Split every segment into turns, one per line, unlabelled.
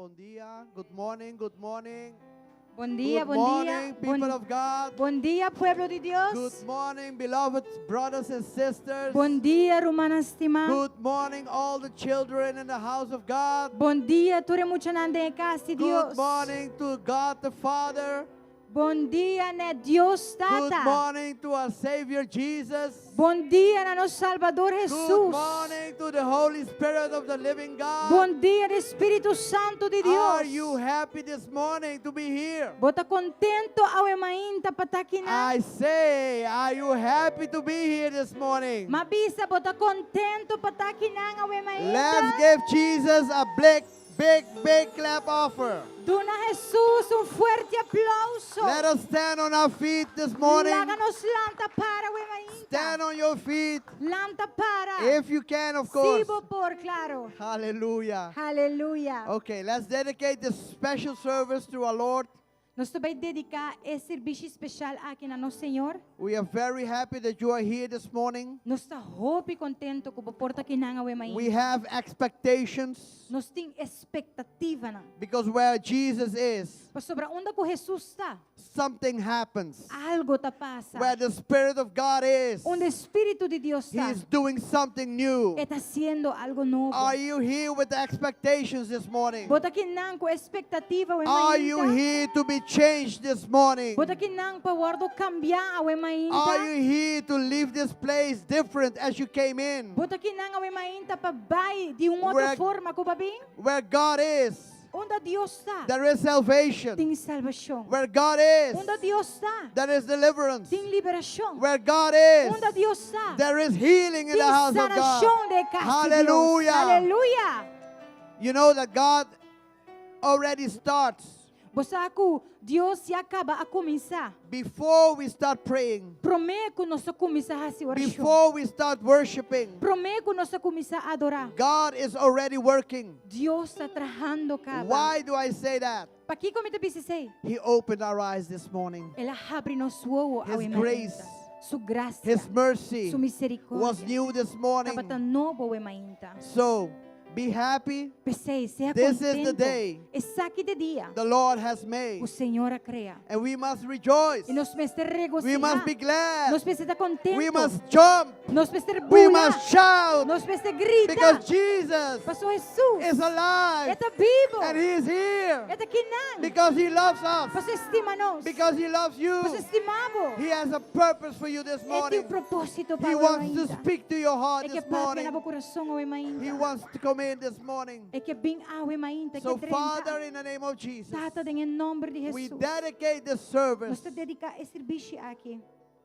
Bon dia. Good morning. Good morning.
Bon dia,
Good
bon dia.
morning, people
Bon,
of God.
bon dia, pueblo di Dios.
Good morning, beloved brothers and sisters.
Bon dia, rumannan stimá.
Good morning, all the children in the house of God.
Bon dia, tur e muchanan den kas di Dios.
Good morning to God the Father.
Bon dia, na Dios
Good
Tata.
morning to our Savior Jesus.
Bon dia, na nos Salbador
Good
Jesus.
morning to the Holy Spirit of the living God.
Bon dia, Spiritu Santu di
Are
Dios.
you happy this morning to be here?
Bo ta kontentu awe mainta pa ta akinan?
I say, are you happy to be here this morning?
M'a bisa, bo ta kontentu pa ta akinan awe mainta?
Let's give Jesus a big, big, big clap offer.
Duna Jesus un fuerte aplouso.
Let us stand on our feet this morning.
Laga nos lanta para awe mainta.
Stand on your feet
Lanta para.
if you can, of course.
Si bo por, klaro.
Hallelujah.
Aleluya.
Okay, let's dedicate this special service to our Lord.
Nos ta bai dediká e servisio spesial aki na nos Señor.
We are very happy that you are here this morning.
Nos ta hopi kontentu ku bo por ta akinan awe
We
mainta.
have expectations
Nos tin ekspektativanan.
because where Jesus is,
Pasobra unda ku Jesus ta,
something happens.
algu ta pasa.
Where the Spirit of God is,
Unda Spiritu di Dios
He
ta,
is doing something new.
E ta hasiendo algu nobo.
Are you here with the expectations this morning?
Bo ta akinan ku ekspektativa awe
Are you
mainta?
here to be changed this morning?
Bo ta akinan pa wòrdu kambiá awe
Are
mainta?
you here to leave this place different as you came in?
Bo ta akinan awe mainta pa bai di un otro
Where-
forma ku bo a bin?
Where God is,
Unda Dios ta,
there is salvation.
tin salbashon.
Where God is,
Unda Dios ta,
there is deliverance.
tin liberashon.
Where God is,
Unda Dios ta,
there is healing in
tin
the house of God.
sanashon den kas di Dios.
Hallelujah.
Aleluya.
You know that God already starts
Bo sa ku Dios ya kaba a kuminsá.
before we start praying,
Promé ku nos kuminsá hasi orashon.
before we start worshiping.
Promé ku nos kuminsá adorá.
God is already working.
Dios ta trahando kaba.
Why do I say that?
Pakiko mi ta bisa esei?
He opened our eyes this morning.
El a habri nos wowo
His
awe
grace,
mainta. Su grasia,
His mercy
su misericordia.
was new this morning.
Tabata nobo awe mainta.
So be happy.
P'esei, sea
This is the
kontentu.
day
Esaki ta e dia.
The Lord has made.
Ku Señor a krea.
And we must rejoice.
I nos mester
We must be
regosihá.
glad.
Nos mester ta kontentu.
We must jump.
Nos mester
We
bula.
must shout.
Nos mester grita.
Because Jesus
Paso Jesus
is alive.
E ta bibu.
And He is here.
E ta akinan.
Because He loves us.
Paso E stima nos.
Because He loves you.
Paso E stima bo.
He has a purpose for you this
E tin un
morning.
propósito pa
He
bo
wants to
mainta.
speak to your heart
E ke
this
papia
morning.
na bo kurason awe
He
mainta.
wants to come in this morning.
E ke bin awe mainta.
So,
Ke drenta.
Father, in the name of Jesus,
Tata, den nòmber di
we
Jesus.
dedicate this service
Nos ta dediká e servisio aki.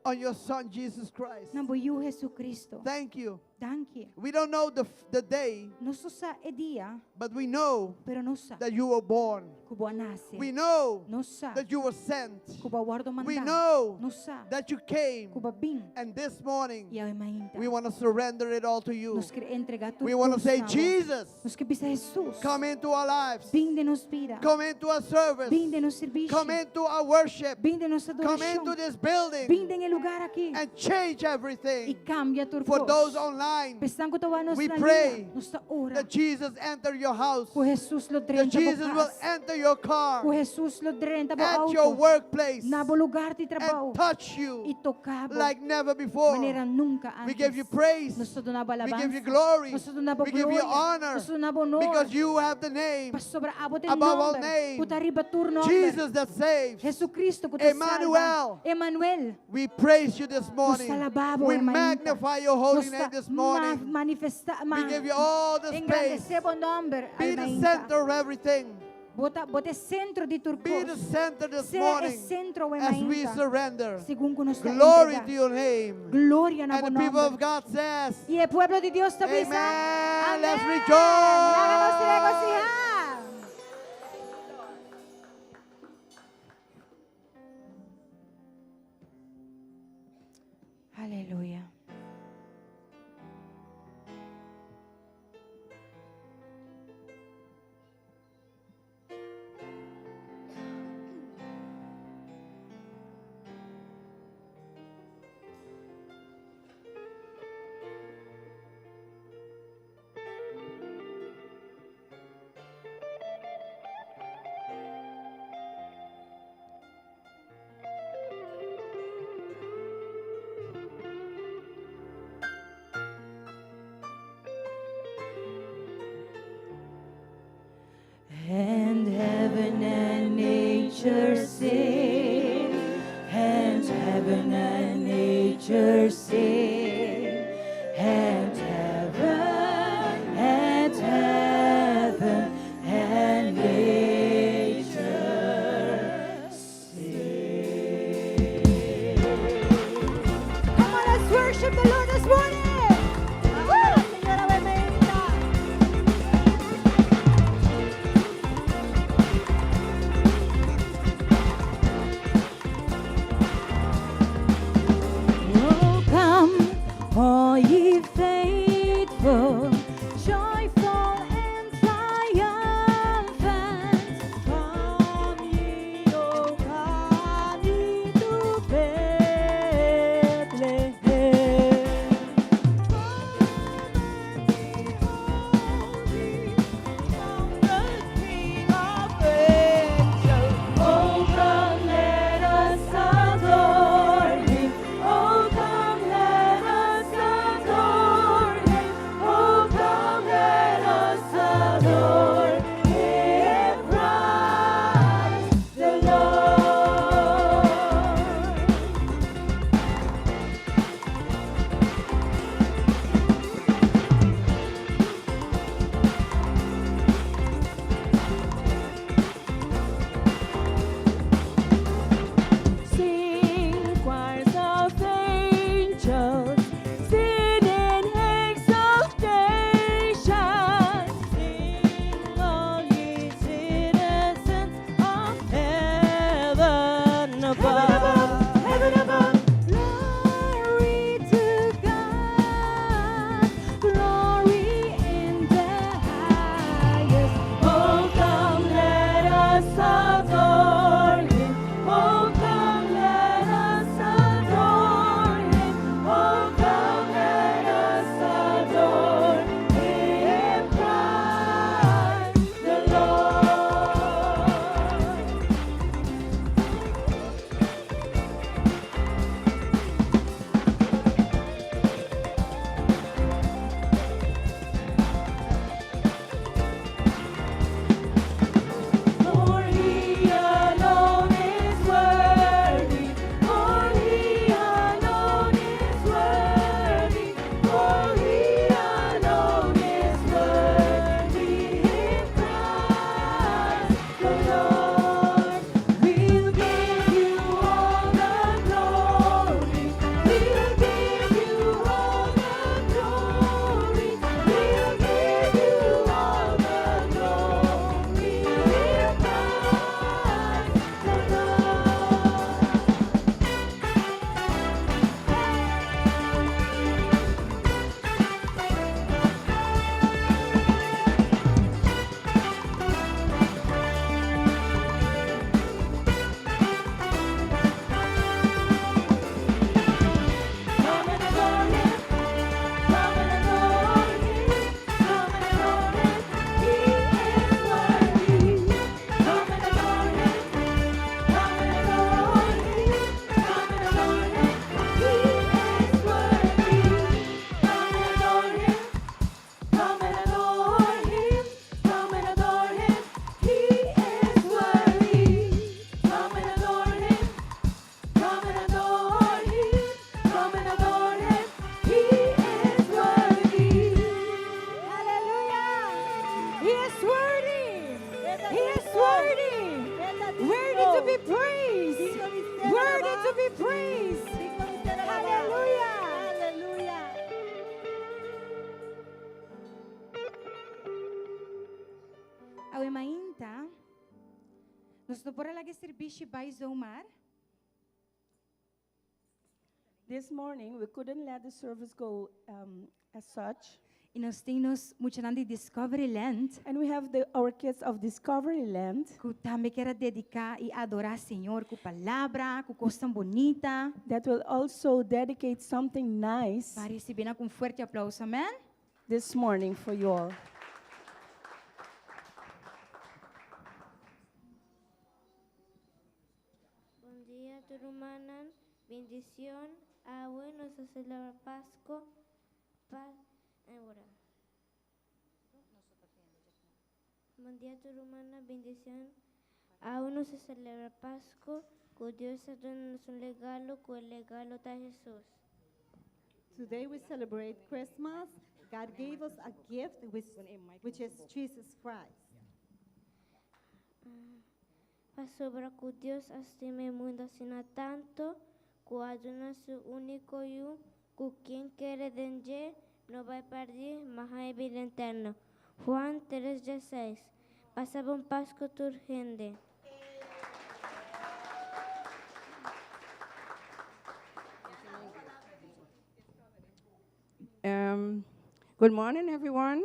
on your Son, Jesus Christ.
Na bo Yu Jesucristo.
Thank you.
Danki.
We don't know the, the day,
Nos no sa e dia,
but we know
pero nos sa
that you were born.
ku bo a nase.
We know
Nos sa
that you were sent.
ku bo a wòrdu
We
mandá.
know
Nos sa
that you came.
ku bo a bin.
And this morning,
I awe mainta.
we want to surrender it all to you.
Nos ke entregá tur
We want to
kos
say,
na bo.
Jesus,
Nos ke bisa Jesus.
come into our lives.
Bin den nos bida.
Come into our service.
Bin den nos servisio.
Come into our worship.
Bin den nos
Come
adorashon.
into this building
Bin den e lugá aki.
and change
I
everything.
kambia tur
For
kos.
those online,
P'esnan ku ta wak nos
we
na
pray
liña. Nos ta ora.
that Jesus enter your house,
Ku Jesus lo
that
drenta bo
Jesus will
kas.
enter your car,
Ku Jesus lo drenta bo
at your
outo.
workplace,
Na bo lugá di trabou.
and touch you
I toka bo.
like never before.
Manera nunka
We give you
antes.
praise.
Nos ta duna bo
We give you
alabansa.
glory.
Nos ta duna bo
We give you
gloria.
honor
Nos ta duna bo honor.
because you have the name
Pasobra abo tin
above all
nòmber.
name.
Ku ta riba tur nòmber.
Jesus that saves.
Jesucristo ku ta
Emmanuel.
salba. Emmanuel.
We praise you this
Nos
morning.
ta alabá bo
We
mainta.
magnify your holy
Nos
name
ta
this morning.
ma manifestá
We give you all the space.
engrandesé bo nòmber
Be the
mainta.
center of everything.
Bo ta bo ta e sentro di tur
Be the
kos.
center this
Sea e
morning
sentro awe
as we
mainta.
surrender.
Segun ku nos ta
Glory
entregá.
to your name.
Gloria na
And
bo
the people
nòmber.
of God says,
I e pueblo di Dios ta bisa.
Amen. Let's
Amèn.
rejoice.
Laga nos regosihá. Aleluya. nature sing, and heaven, and heaven, and nature sing. Come on, let's worship the Lord this morning.
Woo! Señor awe mainta.
Oh, come, all ye faithful, joyful and triumphant.
Come ye, oh, come ye to Bethlehem. The King of angels.
Oh, come, let us adore him. Oh, come, let us adore him. Oh, come, let us adore him, Christ the Lord.
Sing choirs of angels, sing in exaltation. Sing all ye citizens of heaven above.
Heaven above, glory to God, glory in the highest.
Oh, come, let us adore him. Oh, come, let us adore him. Oh, come, let us adore him, Christ the Lord. For he alone is worthy, for he alone is worthy, for he alone is worthy. In Christ the Lord, we'll give you all the glory, we'll give you all the glory, we'll give you all the glory. In Christ the Lord. Come and adore him. Come and adore him. Come and adore him. He is worthy. Come and adore him. Come and adore him. Come and adore him. He is worthy. Come and adore him. Come and adore him. Come and adore him. He is worthy. Come and adore him. Come and adore him. Come and adore him. He is worthy.
Hallelujah! He is worthy. He is worthy. Worthy to be praised. Worthy to be praised. Hallelujah.
Hallelujah.
Awe mainta, nos no por a laga e servicio bay zomaar.
This morning, we couldn't let the service go as such.
Y nos tin nos muchanan di Discovery Land,
And we have our kids of Discovery Land
cu tambe kier dedica y adora Señor cu palabra, cu cos bunita.
That will also dedicate something nice
Pa ricibi cu un fuerte aplauso, amen?
This morning for you all.
Bon dia, rumannan. Bendicion. Awe nos ta celebra Pasco. Pa, awor. Bon dia, rumannan. Bendicion. Awe nos ta celebra Pasco. Cu Dios a duna nos un regalo, cu e regalo ta Jesus.
Today we celebrate Christmas. God gave us a gift, which is Jesus Christ.
Pasobra ku Dios a stima e mundu asina tantu, ku a duna su úniko Yu, ku ken kere den dje no bai pèrdí, ma haña bida eterno. Juan 3, 16. Pasa bon Pasku tur hende.
Good morning, everyone.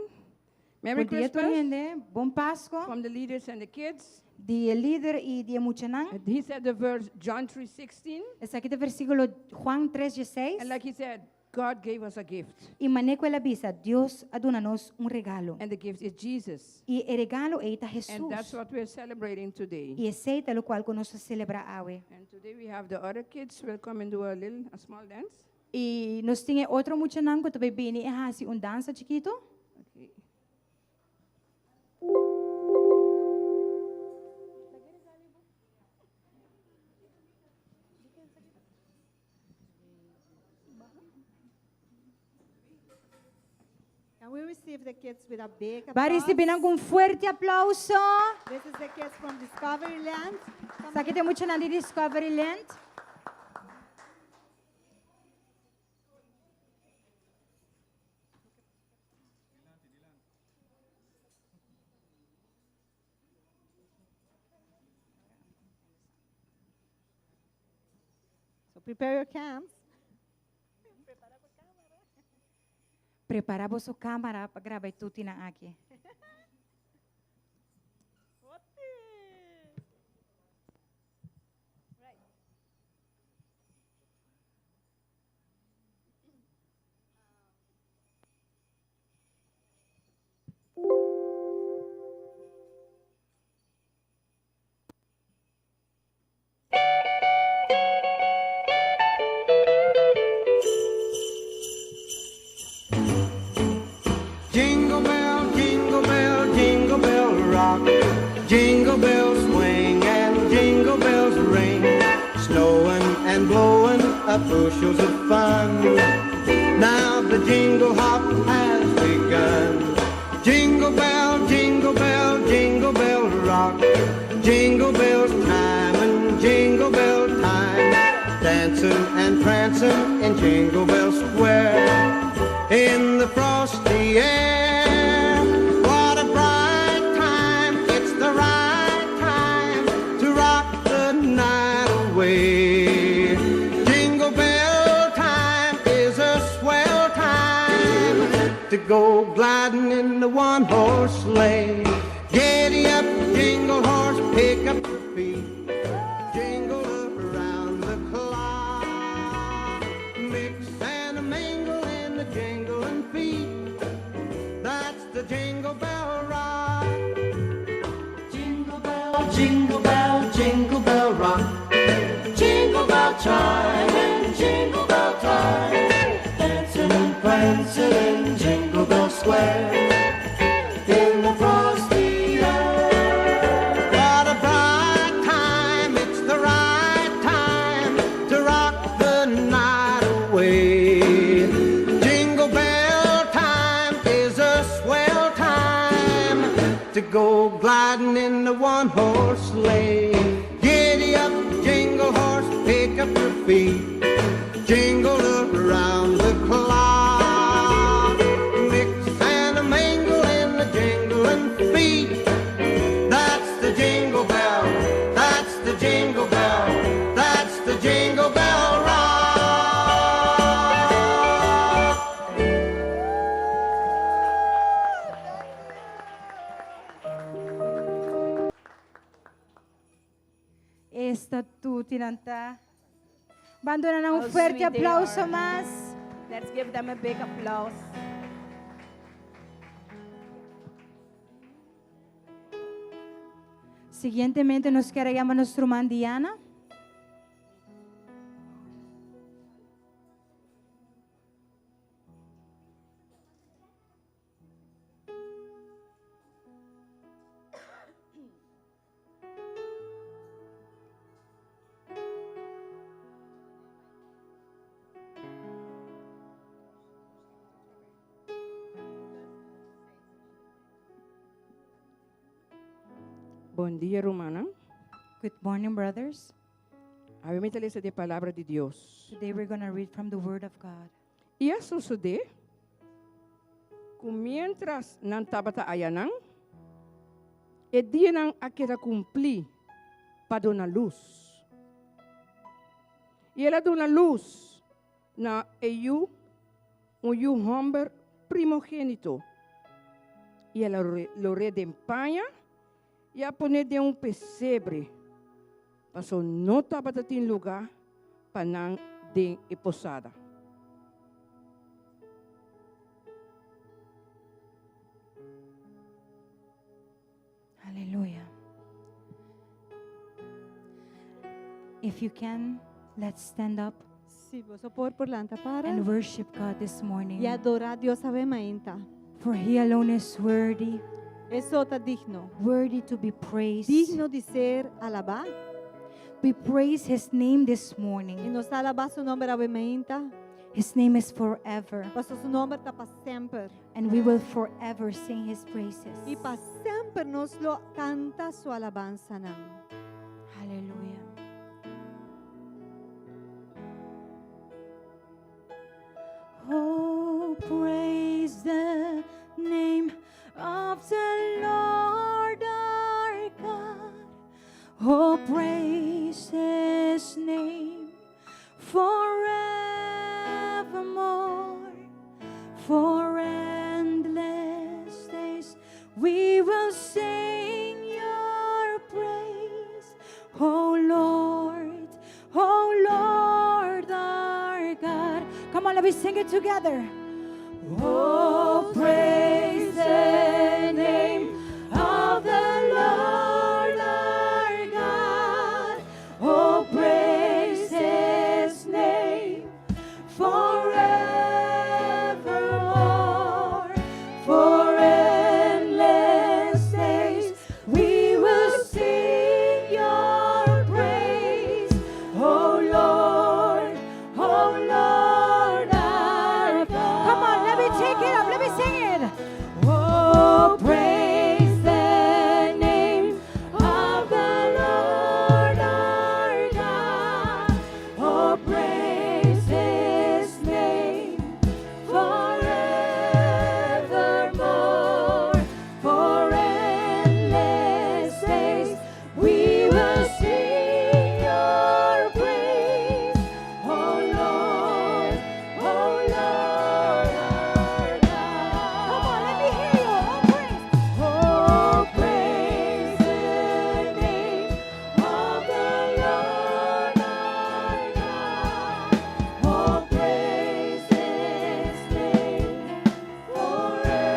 Merry
Bon dia, tur
Christmas
hende. Bon Pasku.
From the leaders and the kids.
Di lider i di muchanan.
He said the verse John 3:16,
Esaki ta versíkulo Juan 3:16.
And like he said, God gave us a gift,
I manera ku el a bisa, Dios a duna nos un regalo.
And the gift is Jesus.
I e regalo ei ta Jesus.
And that's what we're celebrating today.
I esei ta lokual ku nos ta selebrá awe.
And today we have the other kids will come and do a small dance.
I nos tin otro muchanan ku ta bai bini i hasi un dansa chikitu.
Okay.
Can we receive the kids with a big
Ban
applause?
risibí nan ku un fuerte aplouso.
This is the kids from Discovery Land. Come
Esaki ta muchanan di Discovery Land.
So prepare your cams.
Prepará boso kámara pa graba tur aki.
Jingle bell, jingle bell, jingle bell rock. Jingle bells swing and jingle bells ring. Snowing and blowing up bushels of fun. Now the jingle hop has begun. Jingle bell, jingle bell, jingle bell rock. Jingle bells time and jingle bell time. Dancing and prancing in Jingle Bell Square. In the frosty air. What a bright time, it's the right time to rock the night away. Jingle bell time is a swell time to go gliding in the one horse sleigh. Giddy up, jingle horse, pick up your feet. Jingle around the clock. Mix and a mingle in the jingling feet. That's the Jingle Bell Rock.
Jingle bell, jingle bell, jingle bell rock. Jingle bell chime and jingle bell time. Dancing and prancing in Jingle Bell Square. In the frosty air.
What a bright time, it's the right time to rock the night away. Jingle bell time is a swell time to go gliding in the one horse sleigh. Giddy up, jingle horse, pick up your feet. Jingle around the clock. Mix and a mingle in the jingling feet. That's the jingle bell. That's the jingle bell. That's the Jingle Bell Rock.
Esta tutti nan ta. Ban duna nan un
How
fuerte
sweet they
aplouso
are.
mas.
Let's give them a big applause.
Siguientemente nos ke yama nos ruman Diana.
Bon dia, rumannan.
Good morning, brothers.
Awe mi ta lesa di palabra di Dios.
Today we're going to read from the Word of God.
I a sosodé ku miéntras nan tabata ayanan, e dianan a keda kumplí pa duna lus. I el a duna lus na e yu, un yu hòmber primogénito, i el a lor'é den paña i a pon'é den un pesebre, pasobra no tabata tin lugá pa nan den e posada.
Hallelujah. If you can, let's stand up.
Si bo por, por lanta para.
And worship God this morning.
I adorá Dios awe mainta.
For he alone is worthy.
E so ta digno.
Worthy to be praised.
Digno di ser alabá.
We praise his name this morning.
I nos ta alabá su nòmber awe mainta.
His name is forever.
Paso su nòmber ta pa semper.
And we will forever sing his praises.
I pa semper nos lo kanta su alabansanan.
Hallelujah. Oh, praise the name of the Lord our God. Oh, praise his name forevermore. For endless days we will sing your praise. Oh Lord, oh Lord our God. Come on, let me sing it together. Oh, praise the name of the Lord our God. Oh, praise his name forevermore. For endless days we will sing your praise. Oh Lord, oh Lord our God. Come on, let me take it up. Let me sing it. Oh, praise the name of the Lord our God. Oh, praise his name forevermore. For endless days we will sing your praise. Oh Lord, oh Lord our God. Come on, let me hear you. Oh, praise. Oh, praise the name of the Lord our God. Oh, praise his name forevermore.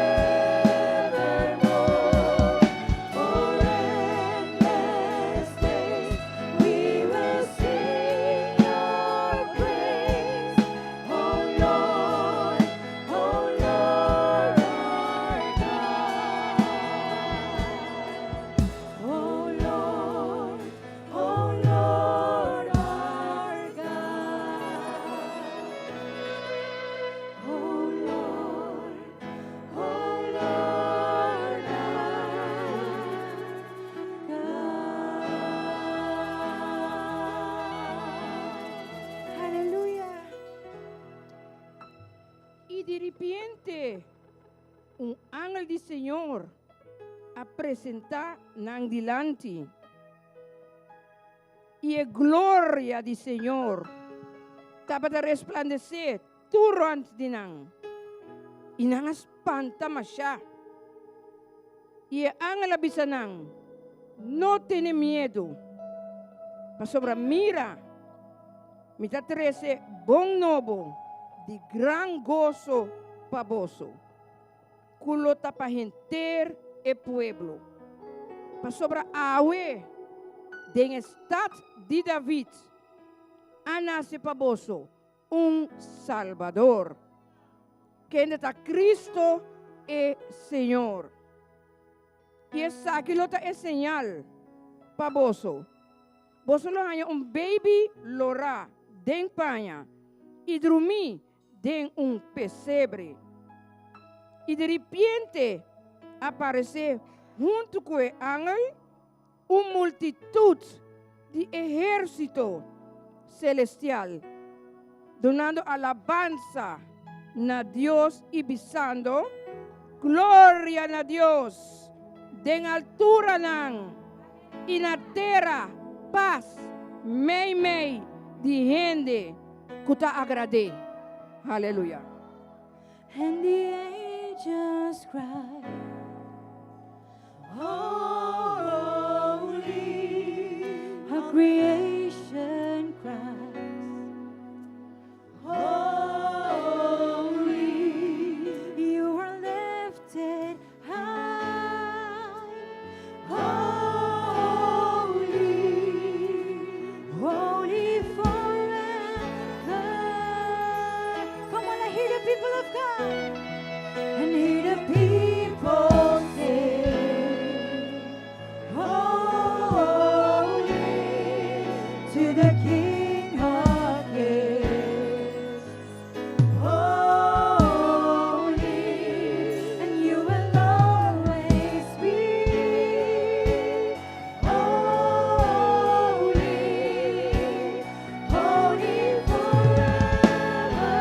For endless days we will sing your praise. Oh Lord, oh Lord our God. Oh Lord, oh Lord our God. Oh Lord, oh Lord our God. Hallelujah.
I di repente, un angel di Señor a presentá nan dilanti. I e gloria di Señor tabata resplandesé tur rònt di nan. I nan a spanta mashá. I e angel a bisa nan, No tene miedu, pasobra mira, mi ta trese bon nobo di gran goso pa boso, ku lo ta pa henter e pueblo. Pasobra awe, den e stat di David, a nase pa boso un Salbador, kende ta Cristo e Señor. I esaki lo ta e señal pa boso, Boso lo haña un baby lorá den paña i drumí den un pesebre. I diripiente a paresé huntu ku e angel. Un multitut di ehérsito selestial, dunando alabansa na Dios i bisando, Gloria na Dios den alturanan i na tera pas meimei di hende ku ta agrad'é. Haleluya.
And the angels cry, Holy, all creation cries, Holy, you are lifted high, Holy, holy forever.
Come on, I hear the people of God.
And hear the people say, Holy to the King of Kings. Holy, and you will always be holy, holy forever.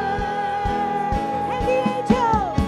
And the angels.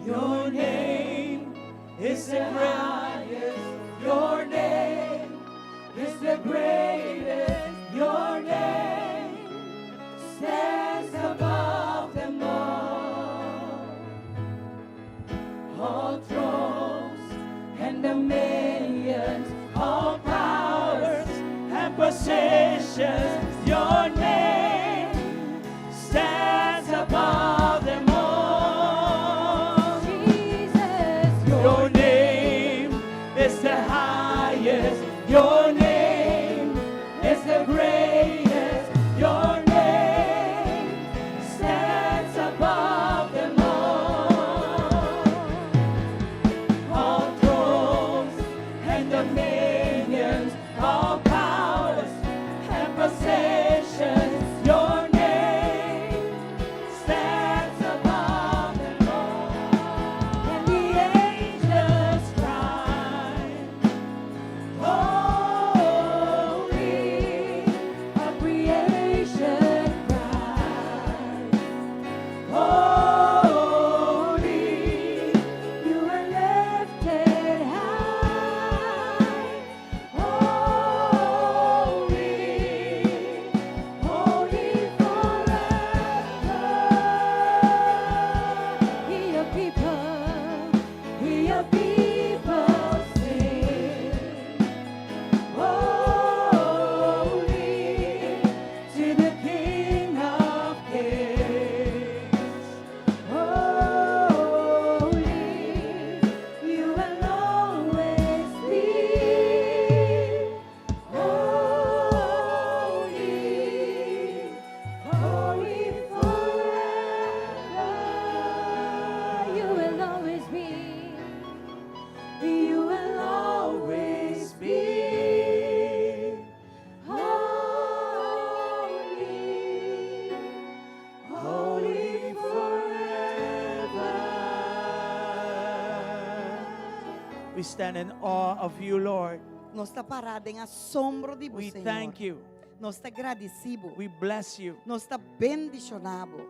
Your name is the highest. Your name is the greatest. Your name stands above them all. All thrones and dominions, all powers and positions. Your name stands above them all.
Jesus,
Your name is the highest. Your name is the greatest. Your name stands above them all. All thrones and dominions, all powers and positions. Your name stands above them all. And the angels cry, Holy, all creation cries. Holy,
you are lifted high.
Holy, holy forever.
Hear your people, hear your people sing.
Holy to the King of Kings.
Holy, you will always be. Holy, holy forever. You will always be.
You will always be
Holy,
holy forever.
We stand in awe of you, Lord.
Nos ta pará den asombro di
We
Señor.
thank you.
Nos ta gradisí Bo.
We bless you.
Nos ta bendishoná Bo.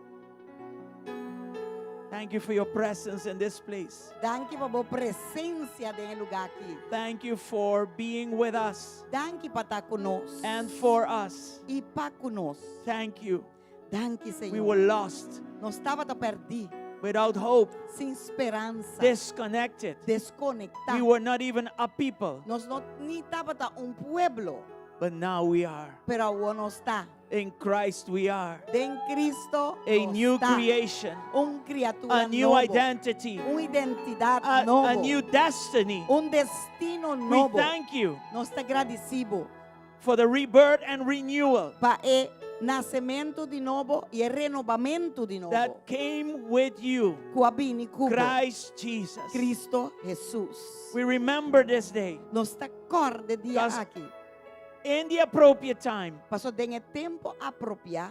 Thank you for your presence in this place.
Danki pa bo presensia den e lugá aki.
Thank you for being with us
Danki pa ta ku nos.
and for us.
I pa ku nos.
Thank you.
Danki, Señor.
We were lost,
Nos tabata pèrdí,
without hope,
sin speransa,
disconnected.
deskonektá.
We were not even a people,
Nos no ni tabata un pueblo,
but now we are.
pero awor nos ta.
In Christ we are.
Den Kristu
A
nos
new
ta.
creation,
Un kriatura
a new
nobo.
identity,
Un identidat
a,
nobo.
a new destiny.
Un destino
We
nobo.
thank you
Nos ta gradisí Bo
for the rebirth and renewal
pa e nasementu di nobo i e renobamentu di nobo.
that came with you,
Ku a bini ku bo.
Christ Jesus.
Kristu Hesus.
We remember this day
Nos ta kòrda e dia
Because
aki.
in the appropriate time.
Pasó den e tempu apropiá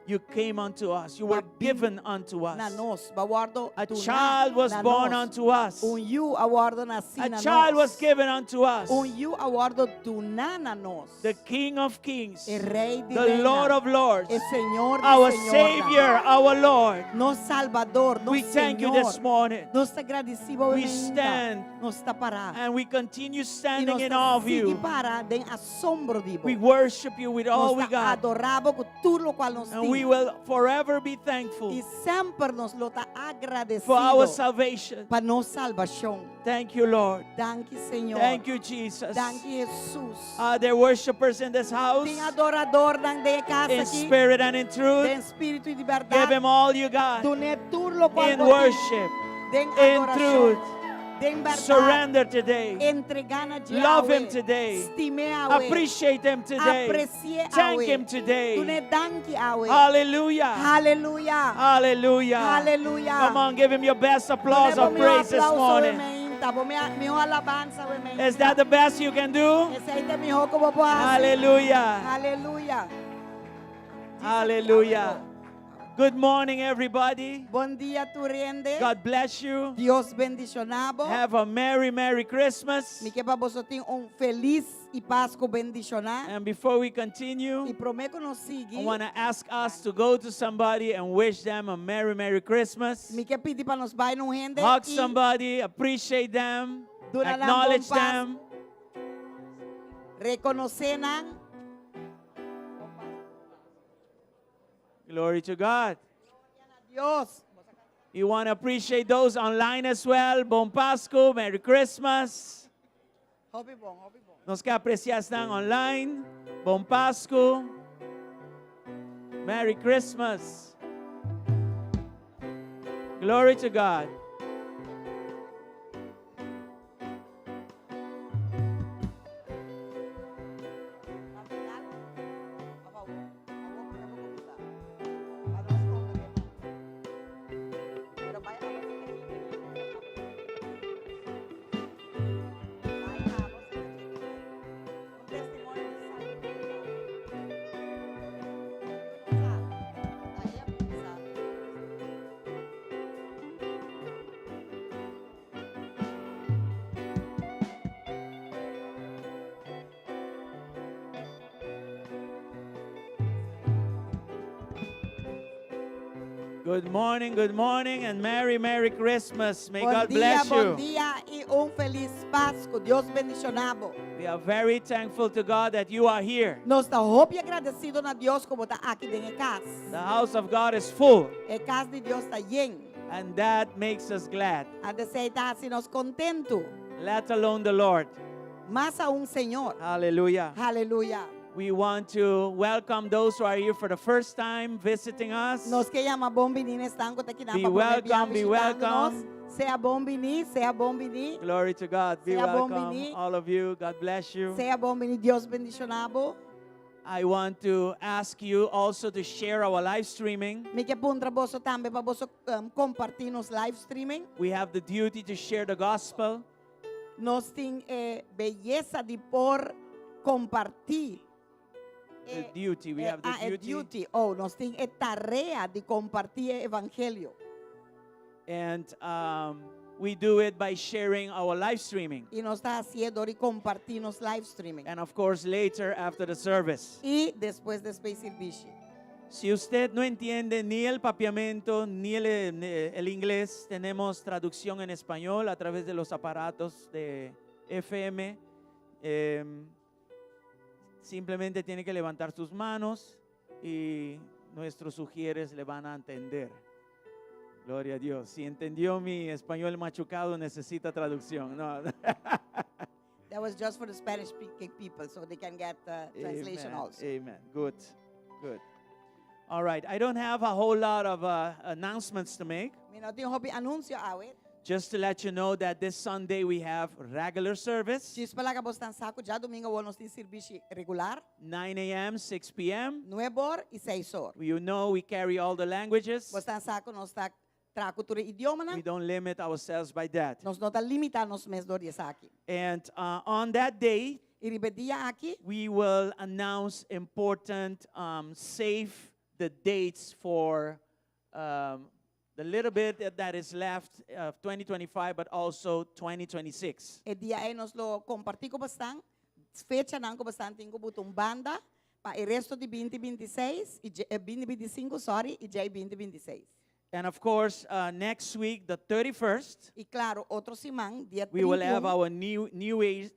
You came unto us. You were
Ba bin
given unto
na
us.
nos. B'a wòrdu
A
duná
child was
na
born
nos.
unto us.
Un yu a wòrdu nasí
A
na
child was
nos.
given unto us.
Un yu a wòrdu duná na nos.
The King of Kings,
E Rei di
the
reinan.
Lord of Lords,
E Señor di
our
señornan.
Savior, our Lord.
Nos Salbador, nos
We thank you
Señor.
this morning.
Nos ta gradisí Bo
We stand
Nos ta pará.
And we continue
I
standing
nos
in
ta
awe of
sigui
you.
pará den asombro di Bo.
We worship you with all
Nos
we
ta
got.
adorá Bo ku tur loke nos
And we
tin.
will forever be thankful
I semper nos lo ta
for our
agradesido
salvation.
pa nos salbashon.
Thank you, Lord.
Danki, Señor.
Thank you, Jesus.
Danki, Hesus.
Are there worshipers in this house?
Tin adoradónan den kas
In
aki.
spirit and in
Den
truth.
spiritu i di berdat.
Give him all you got.
Dun'é tur loke
In
bo tin.
worship,
Den
in
adorashon.
truth.
Den berdat.
Surrender today.
Entregá na
Love him
Yahweh.
today.
Stim'é awe.
Appreciate him today.
Apresi'é
Thank
awe.
him today.
Dun'é danki awe.
Hallelujah.
Hallelujah.
Hallelujah.
Hallelujah.
Come on, give him your best applause of praise this morning.
Mihó alabansa
Is that the best you can do?
Esei ta mihó ku bo por hasi.
Hallelujah.
Hallelujah.
Hallelujah. Good morning, everybody.
Bon dia, tur hende.
God bless you.
Dios bendishoná bo.
Have a merry, merry Christmas.
Mi ke pa boso tin un felis i Pasku bendishoná.
And before we continue,
I promé ku nos sigui,
I want to ask us to go to somebody and wish them a merry, merry Christmas.
Mi ke pidi pa nos bai na un hende
Hug
i
somebody, appreciate them,
duna nan bon
acknowledge
Pasku.
them.
Rekonosé nan.
Glory to God.
Dios.
You want to appreciate those online as well. Bon Pasku, Merry Christmas.
Hopi bon, hopi bon.
Nos ke apresiá esnan online. Bon Pasku. Merry Christmas. Glory to God. Good morning, good morning, and Merry, Merry Christmas. May
Bon
God
dia,
bless
bon
you.
dia i un felis Pasku. Dios bendishoná bo.
We are very thankful to God that you are here.
Nos ta hopi agradesido na Dios ku bo ta aki den e kas.
The house of God is full.
E kas di Dios ta yen.
And that makes us glad.
Anto esei ta hasi nos kontentu.
Let alone the Lord.
Mas aun Señor.
Hallelujah.
Hallelujah.
We want to welcome those who are here for the first time visiting us.
Nos ke yama bon biní na esnan ku ta akinan
Be
pa promé bia
welcome, be
bishitando nos.
welcome.
Sea bon biní, sea bon biní.
Glory to God. Be
Sea bon
welcome,
biní.
all of you. God bless you.
Sea bon biní, Dios bendishoná bo.
I want to ask you also to share our live streaming.
Mi ke puntra boso tambe pa boso um, kompartí nos live streaming.
We have the duty to share the gospel.
Nos tin e beyesa di por kompartí.
The duty. We
Eh,
have the
ah, e
duty.
duty. Oh, nos tin e tarea di kompartí e evangelio.
And um, we do it by sharing our live streaming.
I nos ta hasié dor di kompartí nos live streaming.
And of course, later after the service.
I despues despues sirbishi.
Si usted no entiende ni el papiamento ni el, eh, el inglés, tenemos traducción en español a través de los aparatos de FM. Em, simplemente tiene que levantar sus manos y nuestros ujieres le van a entender. Gloria a Dios. Si entendió mi español machucado, necesita traducción. No.
That was just for the Spanish speaking people so they can get uh, translation
Amen.
also.
Amen. Good. Good. All right. I don't have a whole lot of uh, announcements to make.
Mi no tin hopi anunsio awe.
Just to let you know that this Sunday we have regular service.
Djis pa laga boso sa ku djadumingu awor nos tin sirbishi regular.
9 a.m., 6 p.m.
Nueb'or i seis or.
You know we carry all the languages.
Boso sa ku nos ta traha ku tur e idiomanan.
We don't limit ourselves by that.
Nos no ta limitá nos mes dor di esaki.
And uh, on that day,
I riba e dia aki,
we will announce important um, save the dates for um, the little bit that- that is left of 2025, but also 2026.
E dia ei nos lo kompartí ku boso fechanan ku boso tin ku buta un banda pa e resto di 2026 i 2025, sorry, i djei 2026.
And of course, uh, next week, the 31st,
I klaro, otro siman, dia
we will have
31,
our new, new, Age,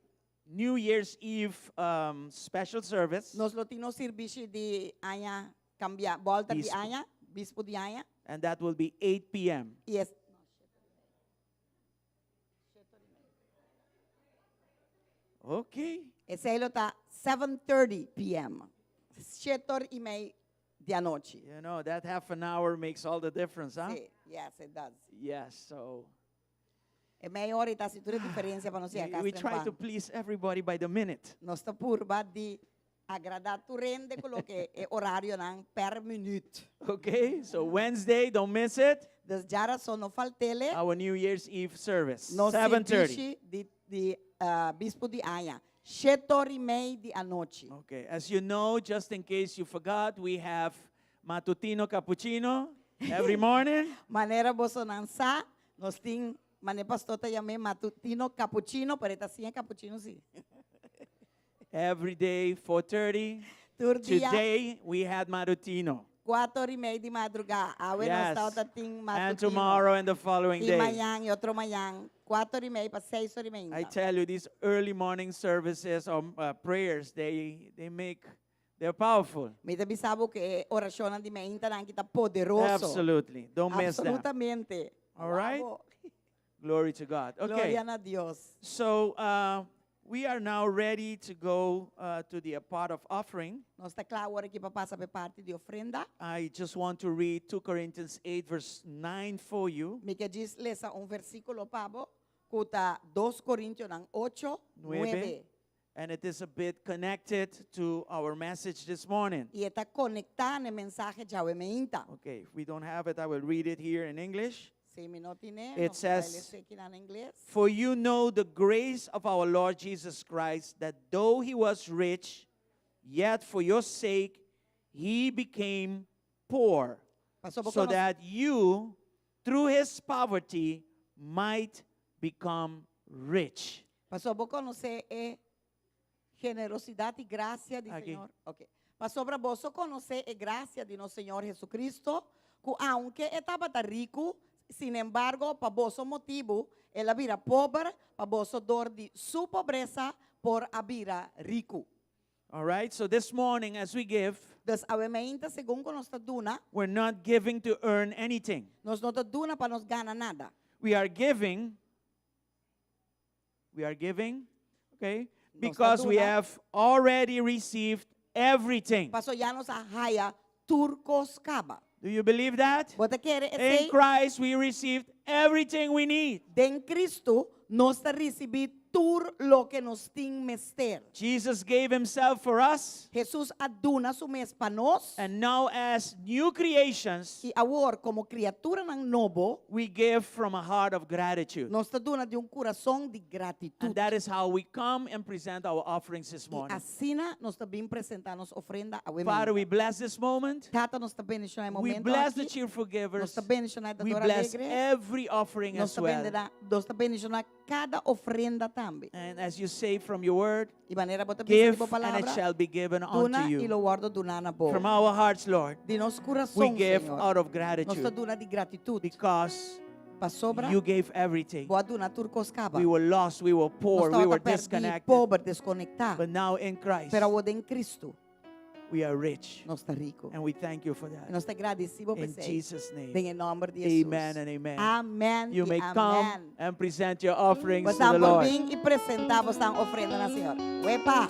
New Year's Eve um, special service.
nos lo tin nos sirbishi di aña kambia, bolta di
Bispo.
aña, bispo di aña.
And that will be 8 p.m.
I es
Okay.
Esei lo ta 7:30 p.m. Shet'or i mei di anochi.
You know, that half an hour makes all the difference, huh?
Si, yes, it does.
Yes, so
E mei ora ta hasi tur e diferensia pa nos
we, we try to please everybody by the minute.
Nos ta purba di agradá tur hende ku loke e orarionan per minüt.
Okay, so Wednesday, don't miss it.
Dus djarason no falt'é.
Our New Year's Eve service,
Nos
7:30.
sirbishi di di uh, bispo di aña. Shet'or i mei di anochi.
Okay, as you know, just in case you forgot, we have matutino cappuccino every morning.
Manera bosonan sa, nos tin mane pastor ta yam'é matutino cappuccino, pero e ta sin e cappuccino si.
Every day 4:30.
Tur dia.
Today we had matutino.
Kuater i mei di madrugá. Awe nos
Yes.
tabata tin
And
matutino.
tomorrow and the following
I
day.
mañan i otro mañan, kuater i mei pa seis ora i mei.
I tell you, these early morning services or prayers, they make, they're powerful.
Mi ta bisa bo ku e orashonnan di maintanan aki ta poderoso.
Absolutely. Don't miss that.
Absolutamente.
All right?
Wabo.
Glory to God. Okay.
Gloria na Dios.
So we are now ready to go to the part of offering.
Nos ta kla awor aki pa pasa pa e parti di ofrenda.
I just want to read 2 Corinthians 8 verse 9 for you.
Mi ke djis lesa un versíkulo pa bo, ku ta 2 Korintionan 8,
Nuebe.
9.
And it is a bit connected to our message this morning.
I e ta konektá na e mensahe djawe meinta.
Okay, if we don't have it, I will read it here in English.
Si mi no tin'é,
It
nos ta bai
says,
lesa aki na ingles.
For you know the grace of our Lord Jesus Christ, that though he was rich, yet for your sake he became poor,
Pasobra bo
so
konos-
that you, through his poverty, might become rich.
Pasobra bo konosé e generosidat i grasia di
Aki.
Señor. Okay. Pasobra boso konosé e grasia di nos Señor Jesucristo, ku aunke e tabata riku, sin embargo, pa boso motibu, el a bira pober, pa boso dor di su pobresa por a bira riku.
All right, so this morning as we give,
Dus awe mainta segun ku nos ta duna,
we're not giving to earn anything.
Nos no ta duna pa nos gana nada.
We are giving, we are giving, okay,
Nos ta
because we
duna.
have already received everything.
Paso ya nos a haya tur kos kaba.
Do you believe that?
Bo ta kere
In
esei?
Christ we received everything we need.
Den Cristo nos a risibí tur loke nos tin mester.
Jesus gave himself for us.
Jesus a duna su mes pa nos.
And now as new creations,
I awor komo kriaturanan nobo,
we give from a heart of gratitude.
Nos ta duna di un kurason di gratitut.
And that is how we come and present our offerings this
I
morning.
asina nos ta bin presentá nos ofrenda awe
Father,
mainta.
we bless this moment.
Tata, nos ta bendishoná e
We
momento
bless the
aki.
cheerful givers.
Nos ta bendishoná e
We
dador
bless
alegre.
every offering
Nos
as
ta
well.
bendera, nos ta bendishoná kada ofrenda tambe.
And as you say from your word,
I manera bo ta bisa
give
di bo
and it
palabra,
shall be given unto
duna i
you.
lo wòrdu duná na bo.
From our hearts, Lord,
Di nos
we
kurason,
give
Señor.
out of
Nos ta
gratitude
duna di gratitut.
because
Pasobra,
you gave everything.
bo a duna tur kos kaba.
We were lost, we were poor,
Nos
we
tabata
were
pèrdí,
disconnected.
pober, deskonektá.
But now in Christ,
Pero awor den Cristo,
we are rich.
Nos ta riku.
And we thank you for that.
I nos ta gradisí bo
In
p'esei.
Jesus' name.
Den e nòmber di Jesus.
Amen and amen.
Amen
You
i
may
amen.
come and present your offerings to
Boso
the
por
Lord.
bin i presentá boso ofrenda na Señor. Wepa!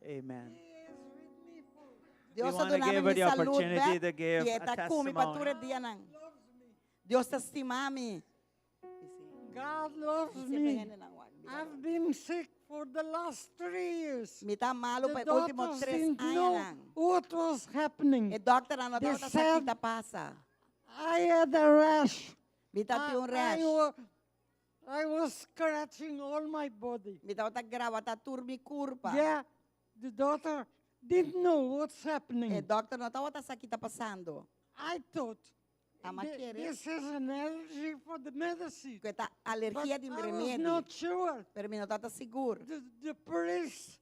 Amen.
Dios
We
a
wanna
duna
give
mi
her the
salú
opportunity
bèk
to give
i
a
e ta ku mi pa
testimony.
tur e dianan. Dios ta stima mi.
God loves
Siempre
me.
hende nan wak.
I've been sick for the last 3 years.
Mi ta malu
The
pa e último
doctors
3
didn't know
añanan.
what was happening.
E dòkternan no
They
tabata sa
said
ki ta pasa.
I had a rash.
Mi tabatin un rash.
I was scratching all my body.
Mi tabata grawatá tur mi kurpa.
Yeah, the doctor didn't know what's happening.
E dòkter no tabata sa ki ta pasando.
I thought
Ami a kere.
this is an allergy for the medicine.
Ku ta alergia
But
di
I was
remedi.
not sure.
Pero mi no tabata sigur.
The priest,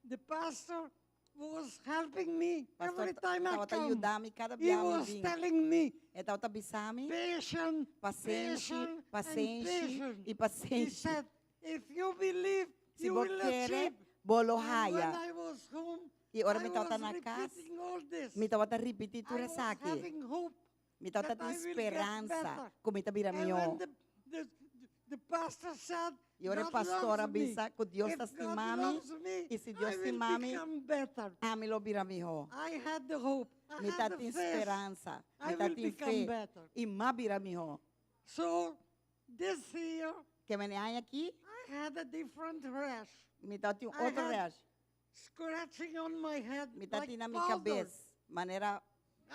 the pastor was helping me
Pastor
every time I
tabata
come.
yuda mi kada
He
biaha mi
was
bin.
telling me,
E tabata bisa mi,
patient,
pasenshi,
patient, and
pasenshi
patient.
i
He
pasenshi.
said, if you believe,
Si
you
bo
will
kere,
achieve.
bo lo
And when
haya.
I was home,
I ora
I
mi tabata
was
na kas,
repeating all this.
mi tabata ripití tur
I was
esaki.
having hope
Mi tabata
that
tin
I will get
speransa
better.
ku mi ta bira
And when
mihó.
the, the pastor said,
I ora e
God
pastor a
loves me.
bisa ku Dios
If
ta
God
stima mi,
loves me,
i si Dios
I will
stima mi,
become better.
ami lo bira mihó.
I had the hope. I
Mi
had
ta
the
tin
faith.
speransa,
I
mi ta
will
tin
become
fe,
better.
i m'a bira mihó.
So this year,
Ke men e aña aki,
I had a different rash.
mi ta tin un
I
otro
had
rash.
Scratching on my head
Mi ta
like
tin na mi
powder.
kabes, manera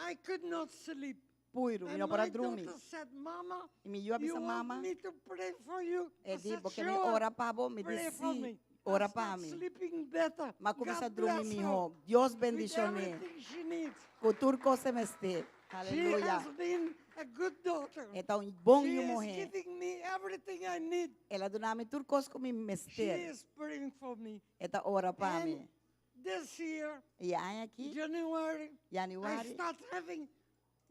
I could not sleep.
puiru, mi
And
no por a
my
drumi.
daughter said, Mama,
I mi yu a
you
bisa
want
mama,
me to pray for you?
e
I
di,
said,
bo ke mi
sure,
ora pa bo, mi di
pray for
si,
me.
ora
I
pa
start
mi.
sleeping better.
M'a kuminsá
God
drumi
bless her
mihó. Dios
with
bendishon'é.
everything she needs.
Ku tur kos e mester.
She
Aleluya.
has been a good daughter.
E ta un bon
She
yu
is
muhé.
giving me everything I need.
El a duna mi tur kos ku mi
She
mester.
is praying for me.
E ta ora pa mi.
And this year,
I e aña aki,
January, I
yanüari,
start having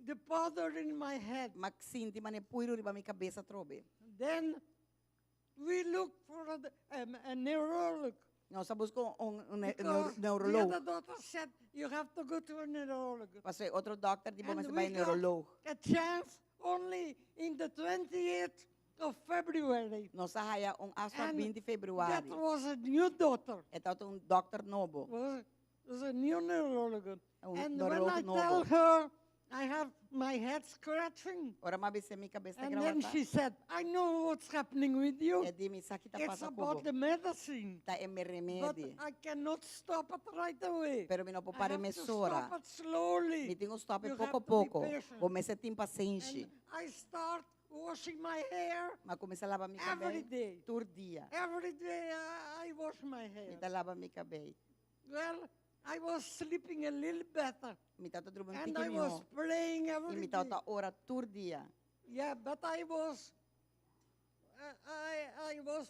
the powder in my head.
m'a sinti manera puiru riba mi kabes atrobe.
Then we look for a neurolog.
Nos a buska un, un
Because the
neuroloog.
other doctor said you have to go to a neurolog.
Paso e otro dòkter di bo
And
mester
we
bai
got
neuroloog.
a chance only in the 28th of February.
Nos a haya un afspraak
And
20 febrüari.
that was a new doctor.
E tabata un dòkter nobo.
Was a new neurolog.
Un
And when
neuroloog
I
nobo.
tell her I have my head scratching,
Ora m'a bis'é mi kabes ta
and then
grawatá.
she said, I know what's happening with you.
E di mi sa ki ta
It's
pasa
about
ku bo.
the medicine.
Ta e
But
remedi.
I cannot stop it right away.
Pero mi no por
I
para
have to
mesora.
stop it slowly.
Mi tin ku stòp
You
poko
have to be
poko.
patient.
Bo mester tin pasenshi.
And I start washing my hair
M'a kuminsá laba mi
every
kabei
day.
tur dia.
Every day I wash my
Mi
hair.
ta laba mi kabei.
Well, I was sleeping a little better.
Mi tabata drumi un
And
tiki
I was
mihó.
praying
I
every
mi
day.
tabata ora tur dia.
Yeah, but I was, I was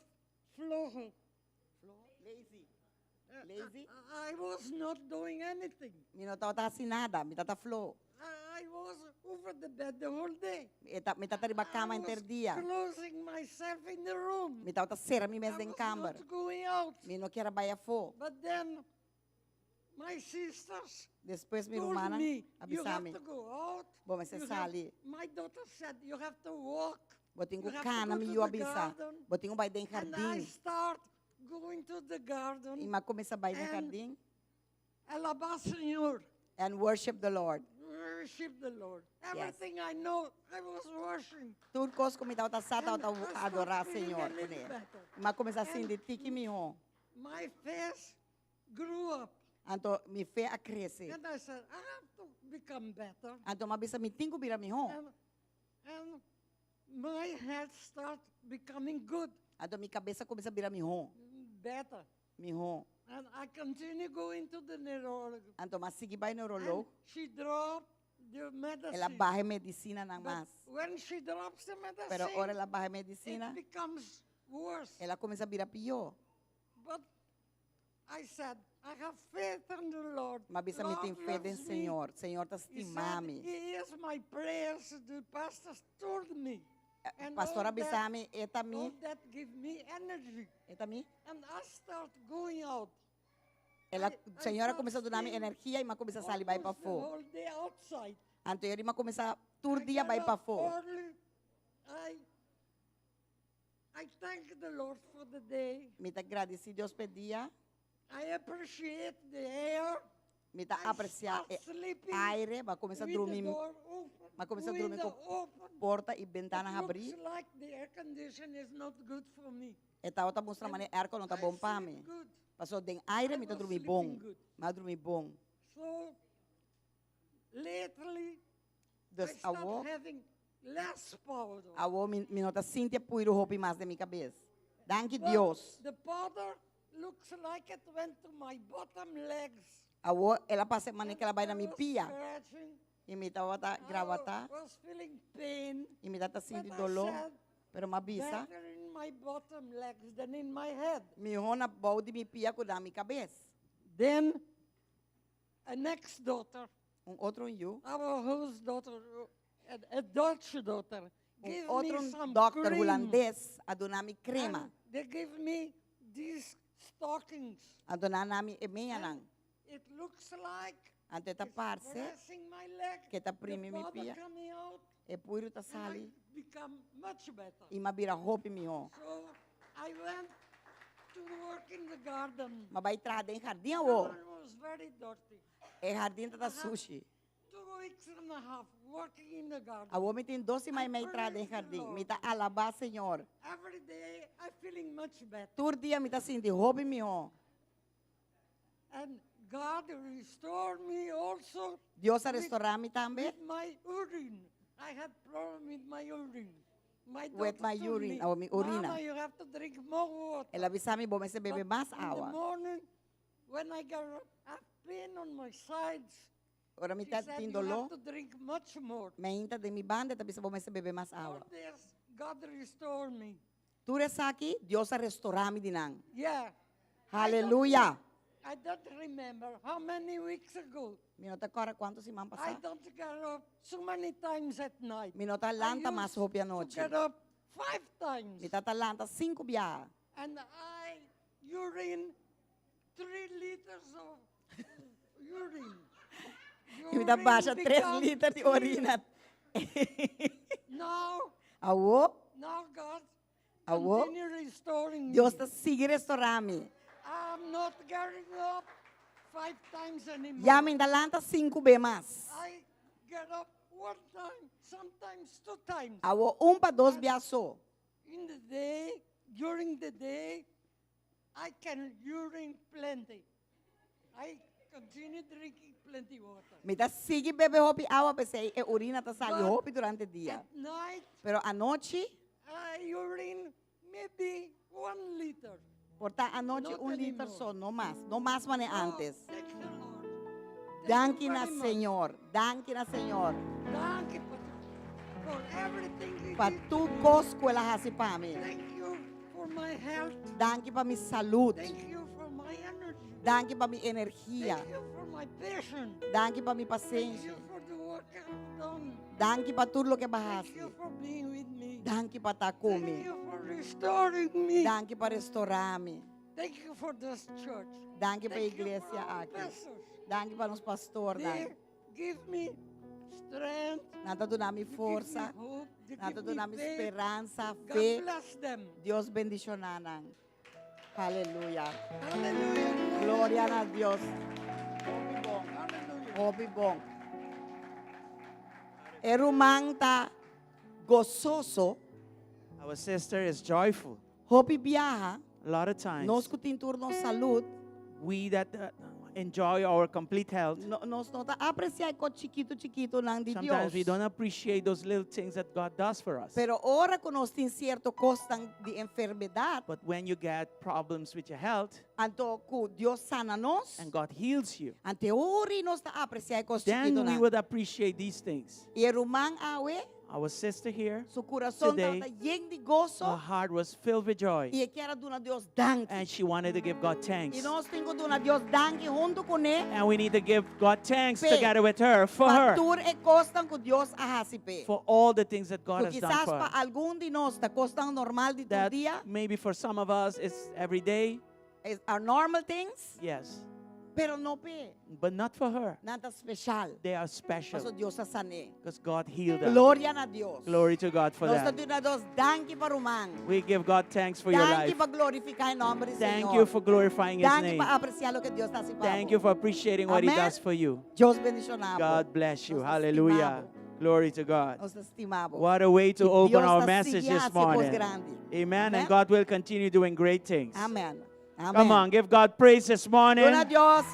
flojo.
Lazy. Lazy?
I was not doing anything.
Mi no tabata hasi nada, mi tabata floho.
I was over the bed the whole day.
E ta, mi tabata riba
I
kama
was
henter dia.
closing myself in the room.
Mi tabata sera mi mes
I
den
was
kamber.
not going out.
Mi no kier a bai afó.
But then my sisters
Despues mi
told
rumannan
me, you
a
have
bisa mi,
to go out.
bo mester
You have,
sali.
my daughter said, you have to walk.
Bo tin
You
ku
have to
kana,
go
mi
to
yu a
the
bisa.
garden.
Bo tin ku bai den
And I
hardin.
start going to the
I
garden
m'a kuminsá bai den
and
hardin.
alabá Señor.
And worship the Lord.
Worship the Lord.
Yes.
Everything I know, I was worshiping.
Tur kos ku mi tabata sa
And
tabata
I start
adorá
feeling a
Señor
little
kuné.
better.
M'a kuminsá
And
sinti tiki mihó.
my face grew up.
Anto mi fe a krese.
And I said, I have to become better.
Anto m'a bisa mi tin ku bira mihó.
And my head start becoming good,
Anto mi kabes a kuminsá bira mihó.
better.
Mihó.
And I continue going to the neurolog.
Anto m'a sigui bai
And
neuroloog.
she dropped the
El a
medicine.
baha e medisinanan
But
mas.
when she drops the
Pero
medicine,
ora el a baha e
it
medisina,
becomes worse.
el a kuminsá bira pió.
But I said, I have faith in the Lord.
M'a bisa mi
Lord
tin fe den
loves me.
Señor. Señor ta
He said,
stima mi.
He hears my prayers. The pastor told me. And
Pastor
all
a
that,
bisa mi, e ta mi,
all that give me energy.
e ta mi.
And I start going out.
El a,
I, I
Señor a
start
kuminsá duna mi
staying
energia i m'a kuminsá sali bai
almost the
pafó.
whole day outside.
Anto e ora m'a kuminsá tur
I
dia
get
bai
up
pafó.
early. I, I thank the Lord for the day.
Mi ta gradisí Dios pa e dia.
I appreciate the air.
Mi ta
I
apresiá
start
e
sleeping
aire. M'a kuminsá
with the
drumi,
door open,
m'a kuminsá drumi
window
ku
open.
porta i
It
bentana
looks
habrí.
like the air condition is not good for me.
E tabata mustra
And
manera airco no ta
I
bon pa
sleep
mi.
good.
Paso den aire
I
mi ta
was
drumi
sleeping
bon.
good.
M'a drumi bon.
So lately, I
Dus
start
awor,
having less powder.
awor mi, mi no ta sinti puiru hopi mas den mi kabes. Danki
But
Dios.
the powder looks like it went to my bottom legs.
Awor el a pasa manera
And
ku el a bai
I
na mi
was
pia.
scratching.
I mi tabata
I
grawatá.
was feeling pain.
I mi tabata
But
sinti
I
doló.
said,
Pero m'a bisa,
better in my bottom legs than in my head.
mihó na bou di mi pia ku na mi kabes.
Then A next daughter,
Un otro yu.
our host daughter, a Dutch daughter,
Un
gave
otro
me some
dòkter
cream.
hulandes a duna mi krema.
And they gave me these stockings.
A duna mi e meanan.
It looks like
Anto ta parse
pressing my leg.
ku ta
The
primi mi
powder
pia.
coming out,
E puiru ta
and I
sali.
become much better.
I m'a bira hopi mihó.
So I went to work in the garden.
M'a bai traha den hardin awo.
Garden was very dirty.
E hardin tabata sushi.
2 weeks and a half working in the garden.
Awo mi tin dos siman i mei traha den hardin. Mi ta alabá Señor.
Every day I'm feeling much better.
Tur dia mi ta sinti hopi mihó.
And God restored me also.
Dios a restourá mi tambe.
With my urine. I had problem with my urine. My
With
doctor
my
told
urine,
me,
oh, mi orina.
Mama, you have to drink more water.
El a bisa mi bo mester bebe
But
mas
in the
awa.
morning, when I get up, I have pain on my sides.
Ora mi
She
ta
said,
tin
you
doló.
have to drink much more.
Mainta den mi banda ta bisa bo mester bebe mas awa.
All this, God restored me.
Tur esaki, Dios a restourá mi di nan.
Yeah.
Aleluya.
I don't remember how many weeks ago.
Mi no ta kòrda kuantu siman
I
pasá.
don't get up so many times at night.
Mi no ta lanta
I
mas
used
hopi
to
anochi.
get up five times.
Mi tabata lanta sinku biaha.
And I urine 3 liters of urine.
I mi ta basha
Urine
3
become
liter di
clear.
orina.
Now,
Awo,
now God
awo.
continue restoring me.
Dios ta sigui restourá mi.
I'm not getting up five times anymore.
Ya mi n' ta lanta sinku be mas.
I get up one time, sometimes two times.
Awo un pa dos bia so.
In the day, during the day, I can urine plenty. I continue drinking plenty water.
Mi ta sigui bebe hopi awa p'esei e orina ta sali
But
hopi durante dia.
At night,
Pero anochi,
I urine maybe 1 liter.
por ta anochi
Not
1 liter
anymore.
so, no mas. No mas manera antes.
Thank the Lord. Thank
Danki
you
na
very much.
Señor. Danki na Señor.
Thank you for everything you
Pa
did.
tur kos ku el a hasi pa mi.
Thank you for my health.
Danki pa mi salú.
Thank you for my energy.
Danki pa mi energia.
Thank you for my patience.
Danki pa mi
Thank
pasenshi.
you for the work I've done.
Danki pa tur loke
Thank
bo a hasi.
you for being with me.
Danki pa ta ku
Thank
mi.
you for restoring me.
Danki pa restourá mi.
Thank you for this church.
Danki pa
Thank you for
iglesia
our
aki.
pastors.
Danki pa nos pastor.
They give me strength.
Nan ta duna mi
They give me
forsa.
hope. They
Nan ta
give me
duna mi
faith.
speransa,
God
fe.
bless them.
Dios bendishoná nan. Aleluya.
Hallelujah.
Gloria na Dios. Hopi bon. Hopi bon. E ruman ta gososo.
Our sister is joyful.
Hopi biaha.
A lot of times,
Nos ku tin tur nos salú.
we that enjoy our complete health,
No, nos no ta apresiá kos chikitu chikitu nan di
sometimes we
Dios.
don't appreciate those little things that God does for us.
Pero ora ku nos tin sierto kos di enfermedat,
But when you get problems with your health
anto ku Dios sana nos,
and God heals you,
anto ora nos ta apresiá kos
then
chikitu
we
nan.
would appreciate these things.
I e ruman awe,
Our sister here,
su kurason
Today,
tabata yen di goso
her heart was filled with joy
i e ker a duna Dios danki.
and she wanted to give God thanks.
I nos tin ku duna Dios danki huntu kuné.
And we need to give God thanks
P'e.
together with her for her,
Pa tur e kosnan ku Dios a hasi p'e.
for all the things that God
Ku
has done
kisas
for
pa
her.
algun di nos ta kosnan normal di tur
That
dia,
maybe for some of us it's every day,
is are normal things,
yes,
pero no p'e.
but not for her.
Nan ta spesial.
They are special
Paso Dios a san'é.
because God healed her.
Gloria na Dios.
Glory to God for
Nos
that.
ta duna Dios danki pa ruman.
We give God thanks for your
Danki
life.
pa glorifiká e nòmber di
Thank
Señor.
you for glorifying His
Danki
name.
pa apresiá loke Dios ta hasi pa
Thank you for appreciating what He
Amen.
does for you.
Dios bendishoná bo.
God bless you.
Nos
Hallelujah. Glory to God.
Nos ta stima bo.
What a way to
I
open
Dios
our
ta
message
sigui
this
hasi kos
morning.
grandi.
Amen.
Amen.
And God will continue doing great things.
Amen. Amen.
Come on, give God praise this morning.
Duna Dios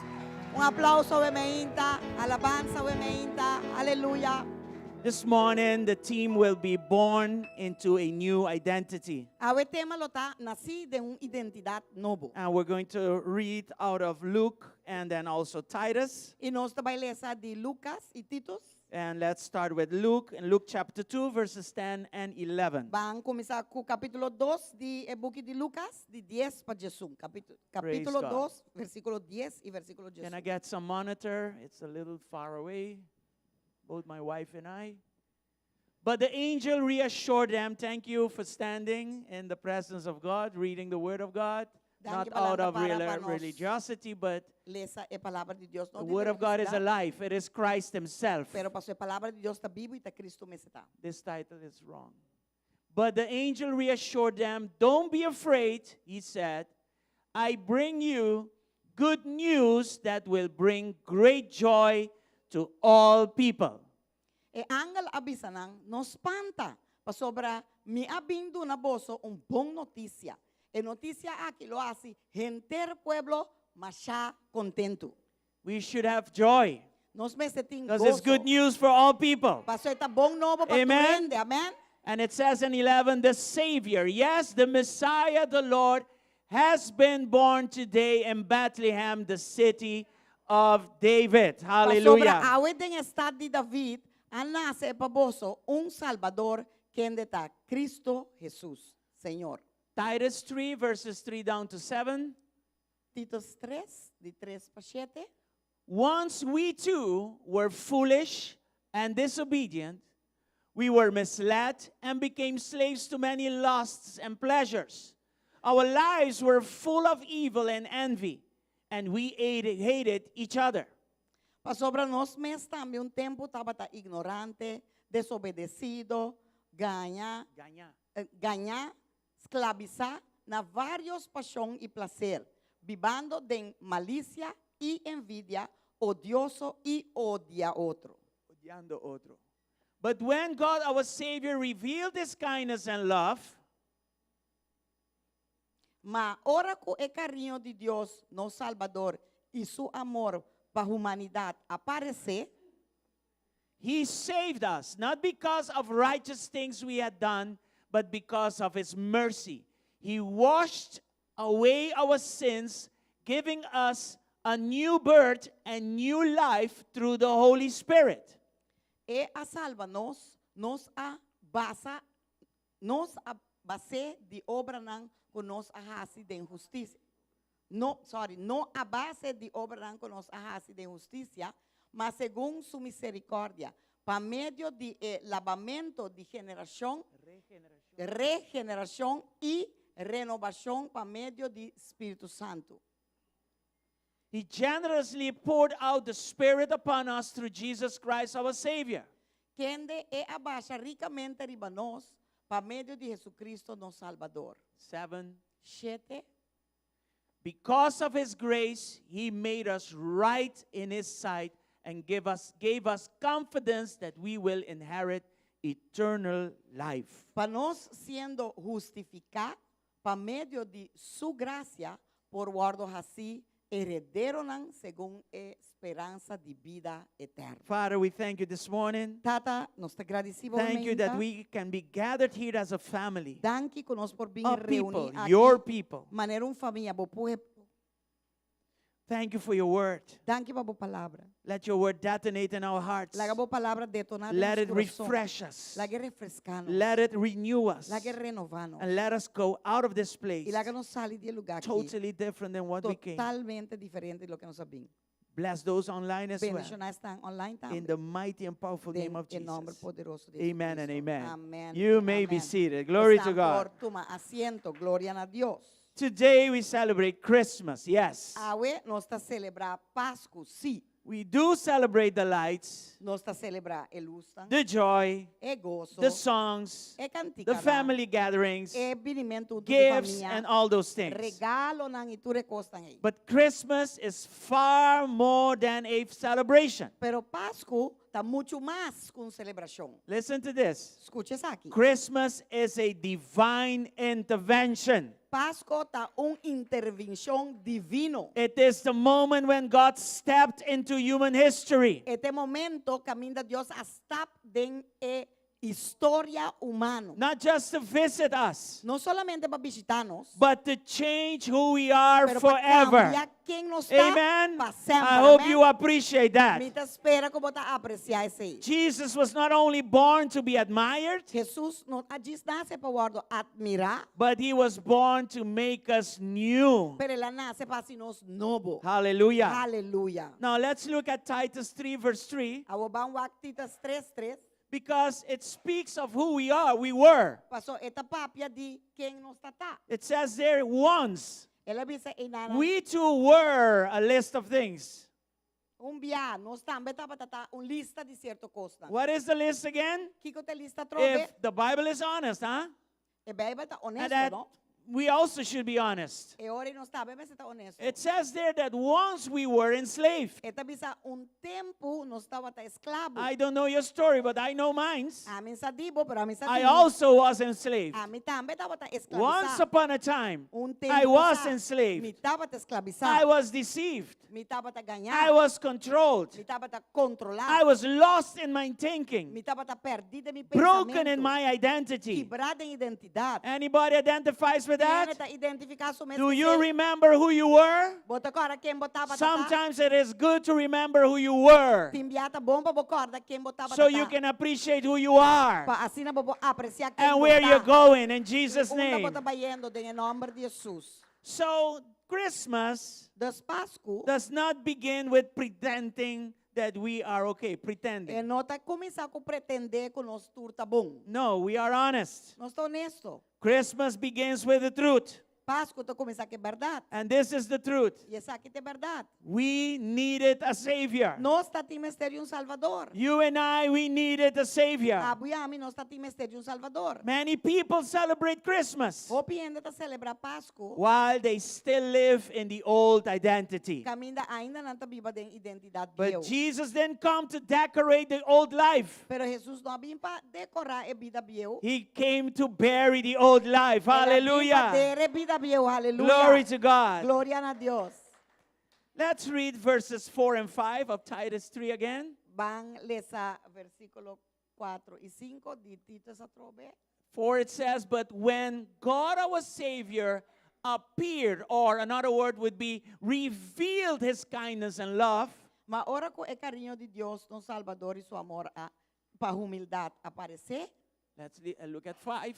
un aplouso, mainta, alabansa, mainta, aleluya.
This morning, the team will be born into a new identity.
Awe e tema lo ta nasé den un identidat nobo.
And we're going to read out of Luke and then also Titus.
I nos ta bai lesa di Lucas i Titus.
And let's start with Luke, in Luke chapter 2, verses 10 and 11.
Ban kuminsá ku kapítulo 2 di e buki di Lukas, di 10 pa 11. Kapítulo,
Praise
kapítulo
God.
2, versíkulo 10 i versíkulo
Can I
11.
get some monitor? It's a little far away, both my wife and I. But the angel reassured them, Thank you for standing in the presence of God, reading the word of God.
Danki
Not out
pa lanta
of
para
rela-
pa nos.
religiosity, but
Lesa e palabra di Dios.
the
No di
word of God is
religiosidad,
alive. It is Christ Himself.
Pero paso e palabra di Dios ta bibu i ta Kristu mes ta.
This title is wrong. But the angel reassured them, Don't be afraid, he said. I bring you good news that will bring great joy to all people.
E angel a bisa nan, no spanta, pasobra mi a bin duna boso un bon notisia. E notisia aki lo hasi henter pueblo masha kontentu.
We should have joy
Nos mester tin
because it's
goso.
good news for all people.
Paso e ta bon nobo pa
Amen.
tur hende. Amen.
And it says in 11, the Savior, yes, the Messiah, the Lord, has been born today in Bethlehem, the city of David.
Pasobra
Hallelujah.
awe den stat di David, a nase pa boso un Salbador, kende ta Kristu Hesus, Señor.
Titus 3, verses 3 down to 7.
Tito 3, di 3 pa 7.
Once we too were foolish and disobedient, we were misled and became slaves to many lusts and pleasures. Our lives were full of evil and envy, and we hated, hated each other.
Pasobra nos mes tambe un tempu tabata ignorante, desobedesido, gaña, eh, gañá, sklabisá na vários pashon i plaser, bibando den malisia i envidia, odioso i odia otro.
Odiando otro. But when God, our Savior, revealed His kindness and love,
Ma ora ku e kariño di Dios, nos Salbador, i su amor pa humanidat aparesé,
He saved us, not because of righteous things we had done, but because of His mercy. He washed away our sins, giving us a new birth and new life through the Holy Spirit.
E a salva nos, nos a basa, nos a base di obranan ku nos a hasi den hustisia. No, sorry, no a base di obranan ku nos a hasi den hustisia, ma segun su miserikòrdia, pa medio di eh, labamentu di generashon, regenerashon i renobashon pa medio di Spiritu Santu.
He generously poured out the Spirit upon us through Jesus Christ, our Savior.
Kende e a basha rikamente riba nos pa medio di Hesukristu nos Salbador.
7.
7.
Because of his grace, he made us right in his sight and give us, gave us confidence that we will inherit eternal life.
Pa nos siendo hustifiká pa medio di su grasia por wòrdu hasí herederonan segun e speransa di bida eterno.
Father, we thank you this morning.
Tata, nos ta gradisí
Thank you that we can be gathered here as a family,
Danki ku nos por bin
a
reuní
people,
aki.
your people.
Manera un famia, bo pueblo.
Thank you for your word.
Danki pa bo palabra.
Let your word detonate in our hearts.
Laga bo palabra detoná den
Let
nos
it
kurason.
refresh us.
Lag'é refreská nos.
Let it renew us.
Lag'é renová nos.
And let us go out of this place
I laga nos sali di e lugá aki.
totally different than what we came.
Totalmente diferente di loke nos a bin.
Bless those online as well.
Bendishoná esnan online
In
tambe.
the mighty and powerful
Den
name of
e nòmber
Jesus.
poderoso di
Amen and
Jesucristo.
amen.
Amen.
You may be
Amen.
seated. Glory to
Esnan
God.
Por tuma asiento. Gloria na Dios.
Today we celebrate Christmas. Yes.
Awe nos ta selebrá Pasku, sí.
We do celebrate the lights,
Nos ta selebrá e lusnan,
the joy,
e goso,
the songs,
e kantika,
the family gatherings,
e binimentu di
gifts,
famia,
and all those things.
regalonan i tur e kosnan ei.
But Christmas is far more than a celebration.
Pero Pasku ta muchu mas ku un selebrashon.
Listen to this.
Skucha esaki.
Christmas is a divine intervention.
Pasku ta un intervenshon divino.
It is the moment when God stepped into human history.
E ta e momento kaminda Dios a stap den e Historia humano.
Not just to visit us,
No solamente pa bishitá nos,
but to change who we are
pero pa
forever.
kambia ken nos ta
Amen.
pa semper.
I hope
Amen?
you appreciate that.
Mi ta spera ku bo ta apresiá esei.
Jesus was not only born to be admired,
Jesus no a djis nase pa wòrdu atmirá,
but he was born to make us new.
pero el a nase pa hasi nos nobo.
Hallelujah.
Hallelujah.
Now let's look at Titus 3, verse 3,
Awor ban wak Titus 3, 3.
because it speaks of who we are, we were.
Paso e ta papia di ken nos tabata.
It says there once,
El a bisa einan
we too were a list of things.
un bia, nos tambe tabata un lista di sierto kos.
What is the list again?
Kiko ta e lista atrobe?
If the Bible is honest, huh?
E Beibel ta
And
honesto,
that
no?
we also should be honest.
E ora nos tambe mester ta honesto.
It says there that once we were enslaved.
E ta bisa un tempu nos tabata esklabo.
I don't know your story, but I know mine.
Ami n' sa di bo, pero ami sa
I
di mi.
also was enslaved.
Ami tambe tabata
Once
esklabisá.
upon a time,
Un tempu
I was
pasá,
enslaved.
Mi tabata esklabisá.
I was deceived.
Mi tabata gañá.
I was controlled.
Mi tabata kontrolá.
I was lost in my thinking,
Mi tabata pèrdí den mi
broken in
pensamentu.
my identity.
Kibrá den identidat.
Anybody identifies with that?
Ken ta identifiká su mes
Do you remember who you were?
Bo ta kòrda ken bo tabata?
Sometimes it is good to remember who you were
Tin bia ta bon pa bo kòrda ken bo tabata.
so you can appreciate who you are
Pa asina bo por apresiá ken
and where
bo ta.
you're going in Jesus'
Unda
name.
bo ta bayendo den nòmber di Jesus.
So, Christmas
Dus Pasku
does not begin with pretending that we are okay, pretending.
E no ta kuminsá ku pretendé ku nos tur ta bon.
No, we are honest.
Nos ta honesto.
Christmas begins with the truth.
Pasku ta kuminsá ku bèrdat.
And this is the truth.
I esaki ta bèrdat.
We needed a savior.
Nos tabatin mester di un Salbador.
You and I, we needed a savior.
Abo i ami, nos tabatin mester di un Salbador.
Many people celebrate Christmas
Hopi hende ta selebrá Pasku.
while they still live in the old identity.
Kaminda ainda nan ta biba den identidat
But
bieu.
Jesus didn't come to decorate the old life.
Pero Jesus no a bin pa dekorá e bida bieu.
He came to bury the old life.
El a bin pa
Hallelujah.
dera e bida bieu. Aleluya.
Glory to God.
Gloria na Dios.
Let's read verses 4 and 5 of Titus 3 again.
Ban lesa versíkulo 4 i 5 di Titus atrobe.
4 it says, But when God our Savior appeared, or another word would be revealed his kindness and love.
Ma ora ku e kariño di Dios, nos Salbador i su amor a, pa humildat aparesé.
Let's look at 5.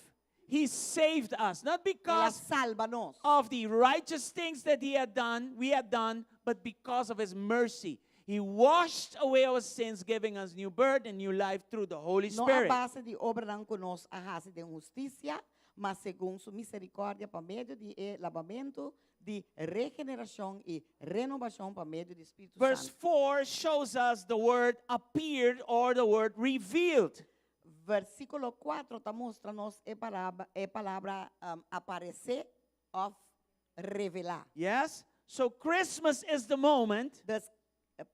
He saved us, not
El a
because
salba nos.
of the righteous things that he had done, we had done, but because of his mercy. He washed away our sins, giving us new birth and new life through the Holy
No a
Spirit.
base di obranan ku nos a hasi den hustisia, ma segun su miserikòrdia pa medio di e labamentu di regenerashon i renobashon pa medio di Spiritu
Verse
Santu.
4 shows us the word appeared or the word revealed.
Versíkulo 4 ta mustra nos e palabra, e palabra um, aparesé òf revelá.
Yes? So Christmas is the moment
Dus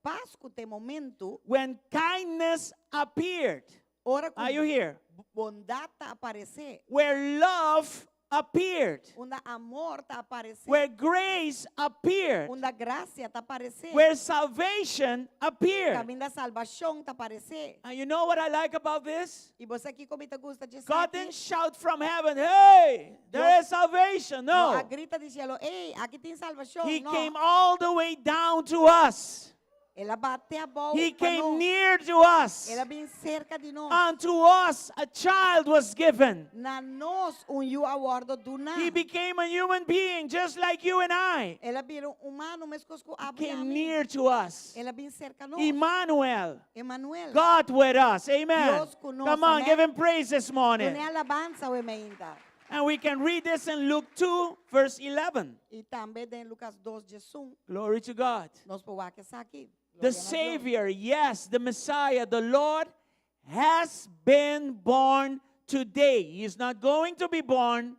Pasku ta e momento
when kindness appeared.
Ora
Are you here?
bondat ta aparesé.
Where love appeared.
Unda amor ta aparesé.
Where grace appeared.
Unda grasia ta aparesé.
Where salvation appeared.
Kaminda salbashon ta aparesé.
And you know what I like about this?
I bo sa kiko mi ta gusta di
God didn't shout from heaven, hey, there is salvation.
No a
No.
grita di shelu, ei, aki tin salbashon.
He
no.
came all the way down to us.
El a baha te abou.
He
pa
came
nos.
near to us.
El a bin serka di nos.
Unto us a child was given.
Na nos un yu a wòrdu duná.
He became a human being just like you and I.
El a bira un humano meskos ku
He
abo i
came
ami.
near to us.
El a bin serka nos.
Emmanuel.
Emmanuel.
God with us. Amen.
Dios ku nos.
Come on,
Amen.
give him praise this morning.
Dun'é alabansa awe mainta.
And we can read this in Luke 2, verse 11.
I tambe den Lucas 2, 11.
Glory to God.
Nos por wak esaki.
The Savior, yes, the Messiah, the Lord, has been born today. He is not going to be born.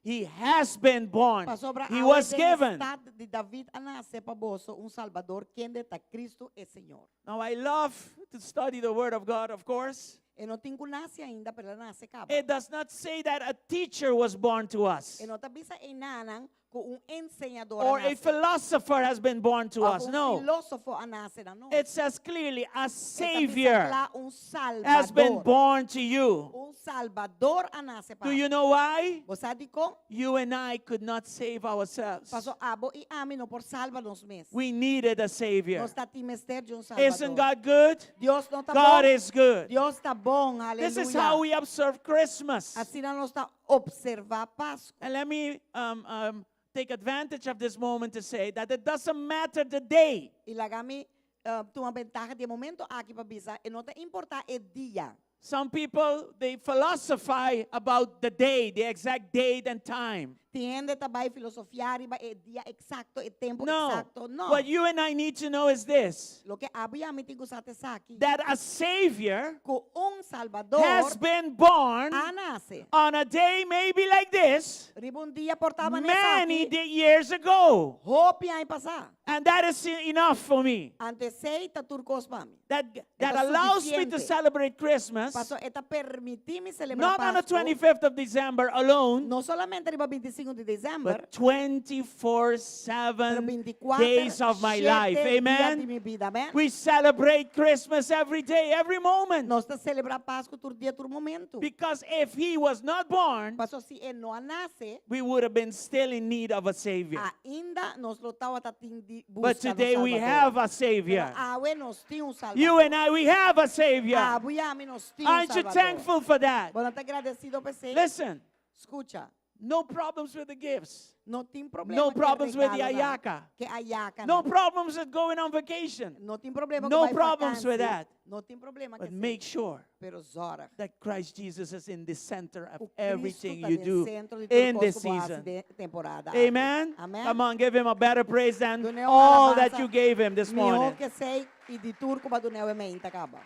He has been born.
Pasobra
He
awe
was
den
given.
stat di David a nase pa boso un Salbador, kende ta Kristu e Señor.
Now, I love to study the Word of God, of course.
E no tin ku nase ainda, pero el a nase kaba.
It does not say that a teacher was born to us
E no ta bisa einan ku un enseñador
or
a
a
nase.
philosopher has been born to
Òf
us.
un
No.
filósofo a nase na nos.
It says clearly a
E ta bisa
savior
kla, un
has been
salbador.
born to you.
Un salbador a nase pa
Do
bo.
you know why?
Bo sa dikon?
You and I could not save ourselves.
Paso abo i ami no por salba nos mes.
We needed a savior.
Nos tabatin mester di un salbador.
Isn't God good?
Dios no ta
God
bon.
is good.
Dios ta bon,
This is
aleluya.
how we observe Christmas.
Asina nos ta opservá Pasku.
And let me um, um, take advantage of this moment to say that it doesn't matter the day.
I laga mi uh, tuma bentaha di e momento aki pa bisa, e no ta importá e dia.
Some people, they philosophize about the day, the exact date and time.
Tin hende ta bai filosofiá riba e dia eksakto, e tempu
No.
eksakto. No.
What you and I need to know is this
Loke abo i ami tin ku sa ta esaki.
that a Savior
Ku un Salbador
has been born
a nase.
on a day maybe like this
Riba un dia por ta manera
many
esaki.
years ago.
Hopi aña pasá.
And that is enough for me.
Anto esei ta tur kos pa mi.
That, that
Ta
allows me to
sufisiente.
celebrate Christmas
Paso e ta permití mi selebrá
not on the
Pasku.
25th of December alone,
No solamente riba 25 di desèmber.
but 24
Pero
7
24
days of my life.
siete dia
Amen.
di mi bida. Amèn.
We celebrate Christmas every day, every moment.
Nos ta selebrá Pasku tur dia, tur momento.
Because if he was not born,
Paso si e no a nase,
we would have been still in need of a savior.
ainda nos lo tabatin di
But
buska un
today we
Salbador.
have a savior.
Pero awe nos tin un Salbador.
You and I, we have a savior.
Abo i ami nos tin un
Aren't you
Salbador.
thankful for that?
Bo no ta gradesido pa esei.
Listen,
Skucha.
no problems with the gifts.
No tin problema
No
ku
problems with the
regalonan.
ayaka.
Ku ayaka.
No problems with going on vacation.
No tin problema
No
ku
problems with
vakantie.
that.
No tin problema
But
ku
make sure
Pero zorg.
that Christ Jesus is in the center of
Ku Kristu
everything
ta
you
den
do
sentro di tur
in
kos
this
ku bo hasi
season.
den temporada aki.
Amen?
Amen.
Come on, give him a better praise than
Dun'é un
all that
alabansa
you gave him this
Mihó
morning.
ku esei i di tur ku bo a dun'é awe mainta kaba.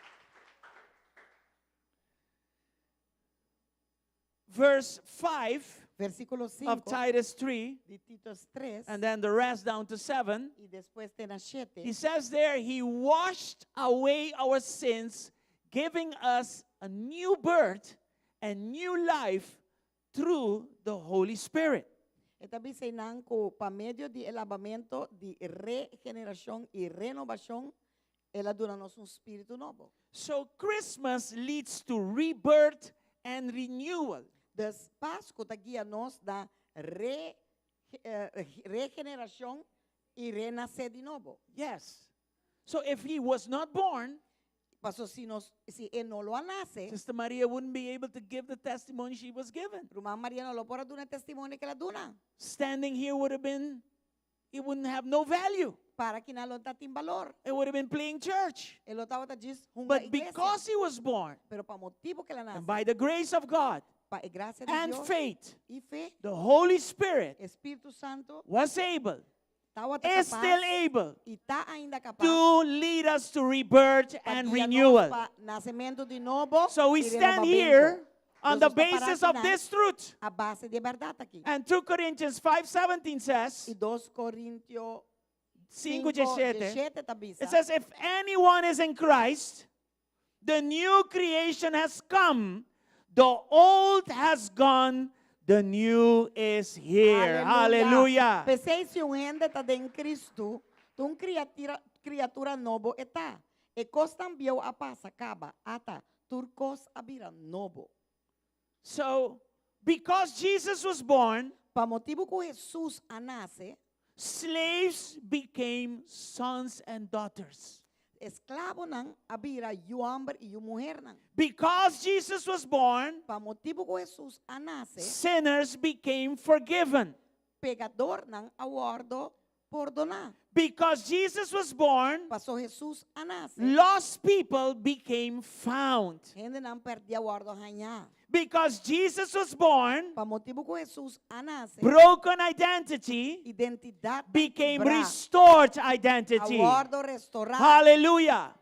Verse 5
Versíkulo
of
5
Titus 3,
di Tito 3
and then the rest down to 7.
i despues te na 7.
He says there, He washed away our sins, giving us a new birth and new life through the Holy Spirit.
E ta bisa einan ku pa medio di e labamentu di regenerashon i renovashon, el a duna nos un spiritu nobo.
So Christmas leads to rebirth and renewal.
Dus Pasku ta guia nos na re, eh, regenerashon i renasé di nobo.
Yes. So if he was not born,
Paso si nos si e no lo a nase,
Sister Maria wouldn't be able to give the testimony she was given.
Ruman Maria no lo por a duna e testimonio ku el a duna.
Standing here would have been, it wouldn't have no value.
Pará akinan lo no tin balor.
It would have been playing church.
E lo tabata djis hunga
But
iglesia.
because he was born,
Pero pa motibu ku el a nase,
and by the grace of God
pa e grasia di
and
Dios
faith,
i fe,
the Holy Spirit
Spiritu Santu
was able,
tabata
is
kapas
still able
i ta ainda kapas
to lead us to rebirth
pa
and
guia nos
renewal.
pa nasementu di nobo
So we
i
stand
renovamentu.
here on the
Nos ta pará
basis of
akinan
this truth.
a base di e bèrdat aki.
And 2 Corinthians 5:17 says,
I 2 Korintio
5
5,
17,
17 ta bisa.
it says, if anyone is in Christ, the new creation has come, the old has gone, the new is here. Hallelujah.
P'esei si un hende ta den Kristu, ta un kriatura, kriatura nobo e ta. E kosnan bieu a pasa, kaba, ata, tur kos a bira nobo.
So, because Jesus was born,
Pa motibu ku Hesus a nase,
slaves became sons and daughters.
Esklabonan a bira yu hòmber i yu muhernan.
Because Jesus was born,
Pa motibu ku Hesus a nase,
sinners became forgiven.
pekadornan a wòrdu pordoná.
Because Jesus was born,
Paso Hesus a nase,
lost people became found.
Hendenan pèrdí a wòrdu hañá.
Because Jesus was born,
Pa motibu ku Hesus a nase,
broken identity
identidat
became
kibrá
restored identity.
a wòrdu restourá.
Hallelujah.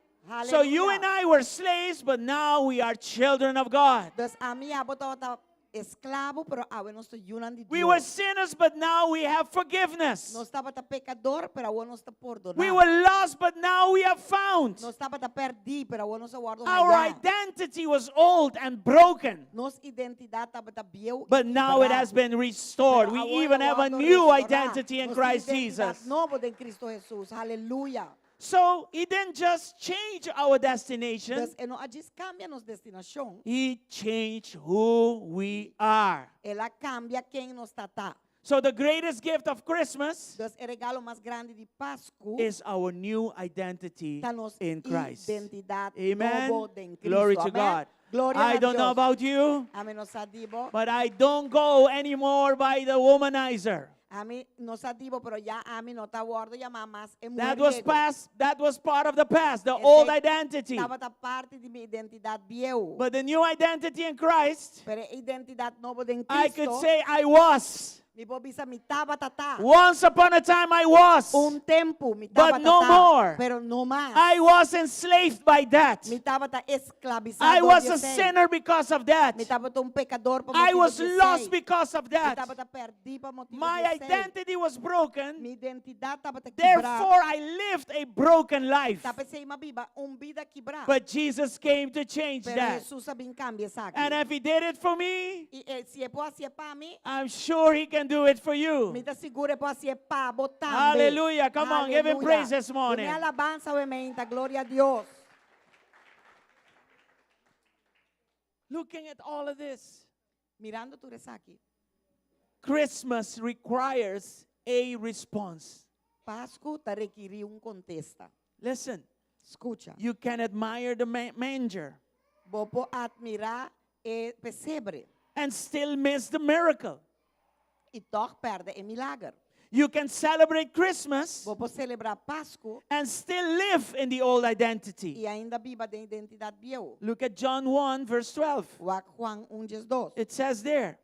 So you
Hallelujah.
and I were slaves, but now we are children of God.
Dus ami i abo tabata Esklabo, pero awe nos ta yunan di
We were
Dios.
sinners, but now we have forgiveness.
Nos tabata pekador, pero awor nos ta pordoná.
We were lost, but now we are found.
Nos tabata pèrdí, pero awor nos a wòrdu
Our
hañá.
identity was old and broken,
Nos identidat tabata bieu i
but now it
kibrá.
has been restored.
Pero
We
awor
even
a
have a
wòrdu
new
restourá.
identity in
Nos tin
Christ
identidat
Jesus.
nobo den Kristu Hesus. Aleluya.
So he didn't just change our destination,
Dus e no a djis kambia nos destinashon,
he changed who we are.
el a kambia ken nos ta ta.
So the greatest gift of Christmas
Dus e regalo mas grandi di Pasku
is our new identity
ta nos
in Christ.
identidat
Amen.
nobo den Kristu.
Glory to
Amen.
God.
Gloria
I
na
don't know
Dios.
about you,
Ami no sa di bo.
but I don't go anymore by the womanizer.
Ami no sa di bo, pero ya ami no ta wòrdu yamá mas e
That was
mujeriego.
past, that was part of the past, the
Esei
old identity.
Tabata parti di mi identidat bieu.
But the new identity in Christ,
Pero e identidat nobo den
I could
Kristu,
say I was.
mi por bisa mi tabata ta.
Once upon a time I was.
Un tempu mi
But
tabata
no
ta,
more.
pero no mas.
I was enslaved by that.
Mi tabata esklabisá
I
dor
was
di
a
esei.
sinner because of that.
Mi tabata un pekador pa
I
motibu
was
di esei.
lost because of
Mi
that.
tabata pèrdí pa motibu
My
di esei.
identity was broken.
Mi identidat tabata kibrá.
Therefore, I lived a broken life.
Ta p'esei m'a biba un bida kibrá.
But Jesus came to change
Pero
that.
Hesus a bin kambia esaki.
And if he did it for me,
I e, si e por hasié pa mi,
I'm sure he can do it for you.
Mi ta sigur e por hasié pa bo tambe.
Hallelujah. Come on, give him
Aleluya.
praise this morning.
Dun'é alabansa awe mainta. Gloria a Dios.
Looking at all of this.
Mirando tur esaki.
Christmas requires a response.
Pasku ta rekirí un kontesta.
Listen.
Skucha.
You can admire the manger.
Bo por atmirá e pesebre.
And still miss the miracle.
I tòg pèrdè e milager.
You can celebrate Christmas.
Bo por selebrá Pasku.
And still live in the old identity.
I ainda biba den identidat bieu.
Look at John 1 verse 12.
Wak Juan 1 diesdos.
It says there,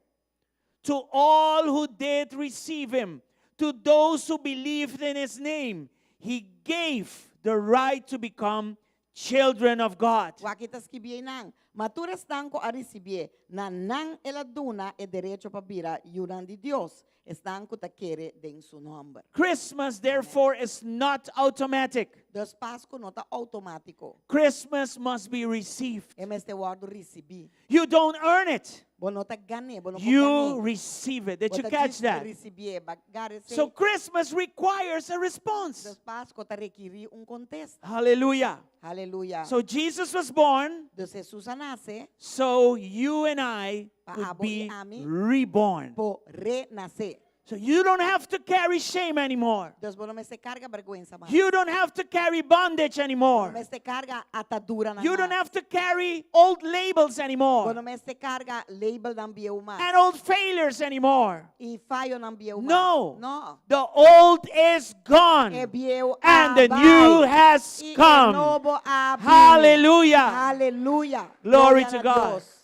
To all who did receive him, to those who believed in his name, he gave the right to become children of God.
Wak ki ta skibí einan, Ma tur esnan ku a risibié, na nan el a duna e derecho pa bira yunan di Dios, esnan ku ta kere den su nòmber.
Christmas, therefore, is not automatic.
Dus Pasku no ta outomátiko.
Christmas must be received.
E mester wòrdu risibí.
You don't earn it.
Bo no ta gan'é, bo no por
You
gan'é.
receive it. Did
Bo
you
ta
catch
djis
that?
risibié, b'a gara esei.
So Christmas requires a response.
Dus Pasku ta rekirí un kontesta.
Hallelujah.
Hallelujah.
So Jesus was born.
Dus Hesus a nase.
So you and I
Pa
could
abo
be
i ami
reborn.
Por renasé.
So you don't have to carry shame anymore.
Dus bo no mester karga bèrgwensa mas.
You don't have to carry bondage anymore.
Bo no mester karga ataduranan
You don't
mas.
have to carry old labels anymore.
Bo no mester karga labelnan bieu mas.
And old failures anymore.
I fayonan bieu mas.
No.
No.
The old is gone.
E bieu
And the
a
new
bai.
has
I e
come.
nobo a bini.
Hallelujah.
Hallelujah.
Glory
Gloria
to
na
God.
Dios.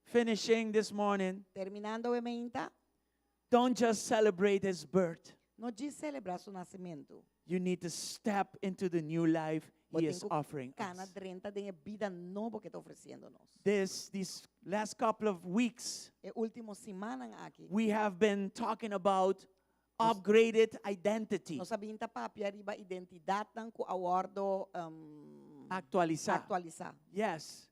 Finishing this morning.
Terminando e mainta.
Don't just celebrate his birth.
No djis selebrá su nasementu.
You need to step into the new life
Bo
he
tin
is
ku
offering
kana
us.
drenta den e bida nobo ku e ta ofresiendo nos.
This, these last couple of weeks,
E último simannan aki.
we have been talking about upgraded identity.
Nos a bin ta papia riba identidatnan ku a wòrdu um,
Aktualisá.
Aktualisá.
Yes.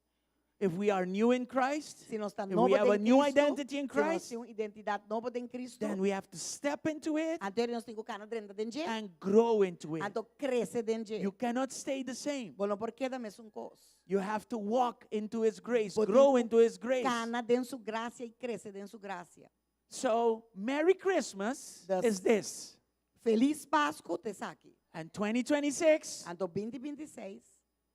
If we are new in Christ,
Si nos ta
if
nobo
we have a
den
new
Cristo,
identity in
si nos
Christ,
tin un identidat nobo den Cristo,
then we have to step into it
anto nos tin ku kana drenta den dje
and grow into it.
Anto krese den dje.
You cannot stay the same.
Bo no por keda mesun kos.
You have to walk into His grace,
Bo tin
grow
ku
into His grace.
Kana den su grasia i krese den su grasia.
So, Merry Christmas
Dus
is this.
Felis Pasku ta esaki.
And 2026,
Anto 2026,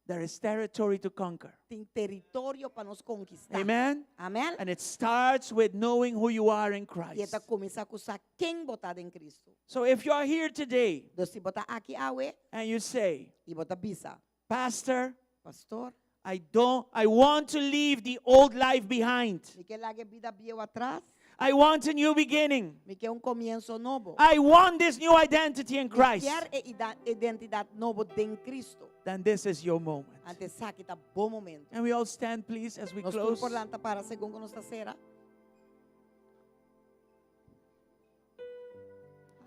there is territory to conquer.
Tin teritorio pa nos konkistá.
Amen?
Amen.
And it starts with knowing who you are in
I e
Christ.
ta kuminsá ku sa ken bo ta den Kristu.
So if you are here today
Dus si bo ta aki awe,
and you say,
i bo ta bisa,
Pastor,
Pastor,
I don't I want to leave the old life behind.
Mi ke laga e bida bieu atras.
I want a new beginning.
Mi ke un komienso nobo.
I want this new identity in
Mi
Christ.
ke e identidat nobo den Kristu.
Then this is your moment.
Anto esaki ta bo momento.
And we all stand, please, as we
Nos tur
close.
por lanta para segun ku nos ta sera.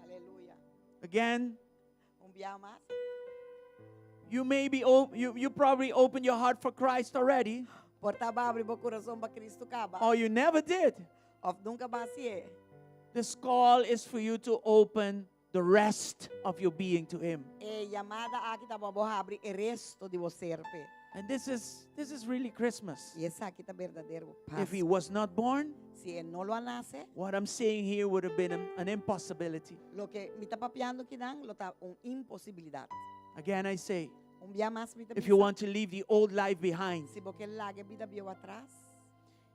Aleluya.
Again,
Un bia mas.
you may be you probably opened your heart for Christ already.
Por ta b'a habri bo kurason pa Kristu kaba.
Or you never did.
Òf nunka b'a hasié.
This call is for you to open the rest of your being to Him.
E yamada aki ta pa bo habri e resto di bo ser p'e.
And this is really Christmas.
I esaki ta berdadero
If he was not born,
Si e no lo a nase,
what I'm saying here would have been an impossibility.
loke mi ta papiando akinan, lo ta un imposibilidat.
Again, I say,
Un bia mas mi ta
if you want to leave the old life behind,
Si bo ke laga bida bieu atras,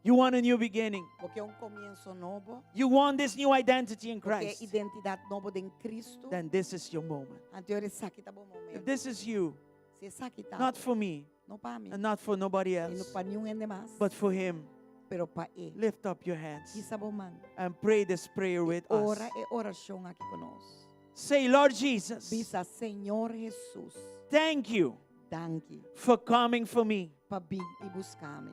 you want a new beginning,
bo ke un komienso nobo,
you want this new identity in
bo ke
Christ,
identidat nobo den Kristu,
then this is your moment.
anto esaki ta bo momento.
If this is you,
Si esaki ta,
not for me,
no pa mi,
and not for nobody
i no
else,
pa ningun hende mas,
but for Him,
pero pa E.
lift up your hands
Hisa bo man.
and pray this prayer with us.
Ora e orashon aki ku nos.
Say, Lord Jesus,
Bisa Señor Jesus,
thank you
danki
for coming for me.
pa bin i buska mi.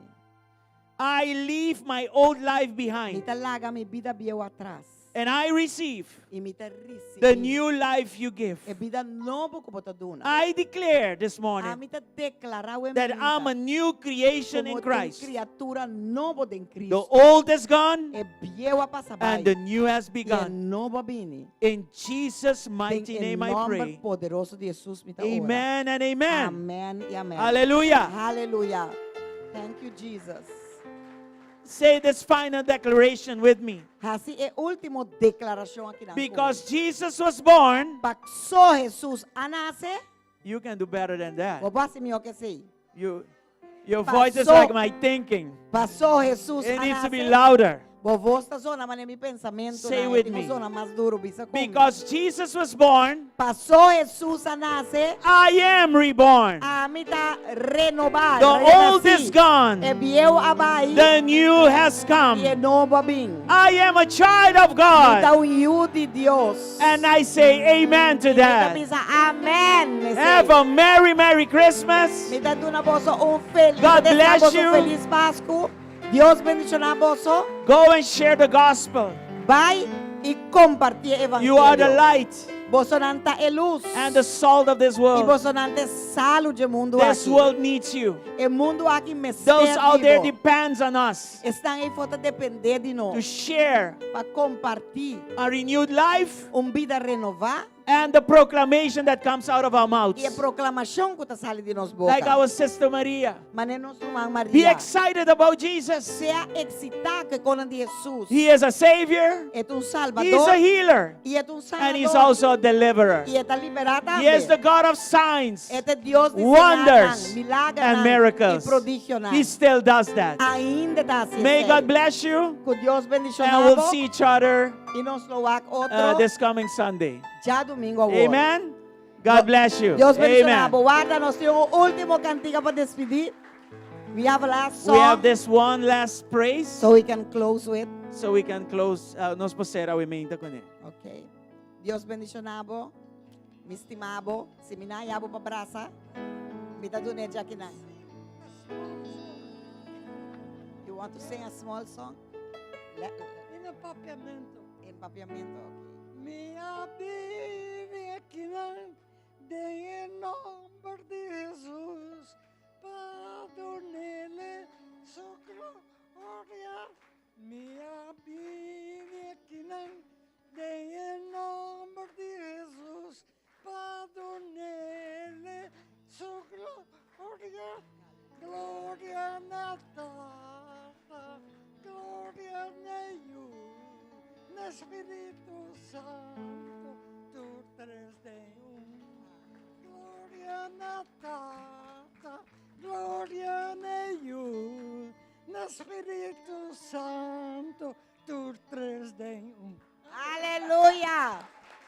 I leave my old life
Mi
behind
ta laga mi bida bieu atras.
and I receive
I mi ta risibí
the new life you give.
e bida nobo ku bo ta duna.
I declare this morning
Ami ta deklará
that I'm a new creation in
komo un
Christ.
kriatura nobo den
The
Kristu.
old is gone
E bieu a pasa
and the
bai.
new has
I e
begun.
nobo a bini.
In Jesus' mighty
Den
name I
nòmber
pray.
poderoso di Jesus mi ta ora.
Amen and amen.
Amèn i amèn.
Hallelujah.
Hallelujah. Thank you, Jesus.
Say this final declaration with me.
Hasi e último deklarashon aki.
Because Jesus was born,
Paso Jesus a nase,
you can do better than that.
bo por hasi mihó ku esei.
Your voice is
Pasó.
like my thinking.
Paso Jesus
It needs to be
a nase.
louder.
Bo vos ta zona manera mi pensamentu
Say
na,
with
tin
me.
zona mas duru bisa ku mi.
Because Jesus was born,
Paso Jesus a nase,
I am reborn.
Ami ta renobá.
The old is gone.
E bieu a bai.
The new has come.
I e nobo a bin.
I am a child of
Mi ta
God.
un yu di Dios.
And I say amen to
Mi ta
that.
bisa amèn.
Have a merry, merry Christmas.
Mi ta duna boso un felis.
God bless you.
Felis Pasku. Dios bendishoná boso.
Go and share the gospel.
Bai i kompartí evangelio.
You are the light
Bosonan ta e lus.
and the salt of this
I
world.
bosonan ta salu di mundu
This
aki.
world needs you.
E mundu aki mester
Those out there
di bo.
depends on us
Esnan ei ta dependé di
to
nos
share
pa kompartí
a renewed life
un bida renobá
and the proclamation that comes out of our mouths.
i e proklamashon ku ta sali di nos boka.
Like our sister Maria.
Manera nos ruman
Be
Maria.
excited about Jesus.
Sea eksitá ku kosnan di Jesus.
He is a savior.
E ta un
He is
salbador.
a healer.
I e ta un
And he's
sanador.
also a deliverer.
I e ta liberá
He is the
tambe.
God of signs,
E ta Dios di
wonders,
señalnan, milagernan
and
i
miracles.
prodigionan.
He still does that.
Ainda ta hasi
May
esei.
God bless you.
Ku Dios bendishoná
And we'll
bo.
see each other
I nos lo wak otro.
this coming Sunday.
Djadumingu awor.
Amen. God bless you.
Dios bendishoná
Amen.
bo. Warda nos tin un último kantika pa despedí. We have a last song.
We have this one last praise.
So we can close with.
So we can close. Nos por sera e kuné.
Ok. Dios bendishoná bo. Mi stima bo. Si mi no a haya bo pa brasa. Mi ta dun'é akinan. You want to sing a small song?
In papiamento.
In papiamento, ok.
Mi a bini akinan den nòmber di Jesus pa dun'é su gloria. Mi a bini akinan den nòmber di Jesus pa dun'é su gloria. Gloria na Tata, gloria na Yu, na Spiritu Santu, tur tres den un. Gloria na Tata, gloria na Yu, na Spiritu Santu, tur tres den un.
Aleluya.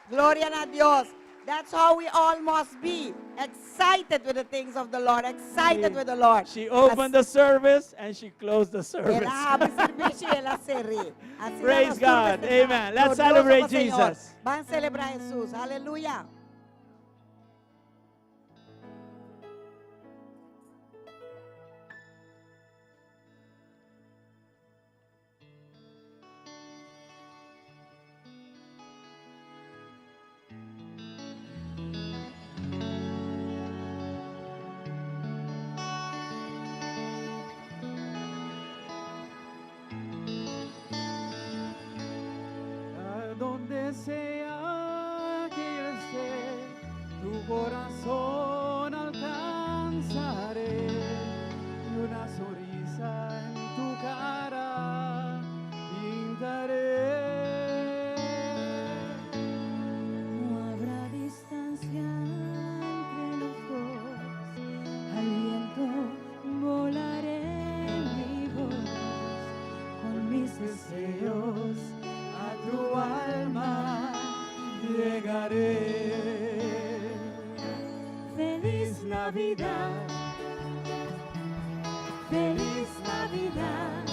Gloria na Dios. That's how we all must be. Excited with the things of the Lord. Excited with the Lord.
She opened the service and she closed the service.
El a habri servisio i el a ser'é. Asina
Praise
nos
God.
tur mester ta.
Amen. Let's
Glorioso
celebrate
pa Señor.
Jesus.
Ban selebrá Hesus. Aleluya.
A donde sea que yo esté, tu corazón alcanzaré y una sonrisa en tu cara pintaré.
No habrá distancia entre los dos. Al viento volaré mi voz con mis deseos
a tu alma llegaré.
Feliz Navidad. Feliz Navidad.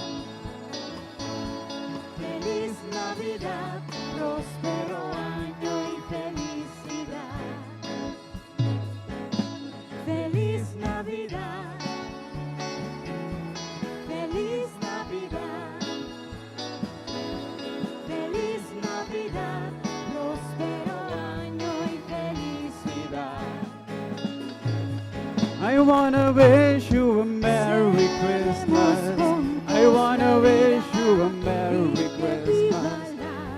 Feliz Navidad. Próspero año y felicidad. Feliz Navidad. Feliz Navidad. Feliz Navidad. Próspero año y felicidad.
I wanna wish you a Merry Christmas. I wanna wish you a Merry Christmas.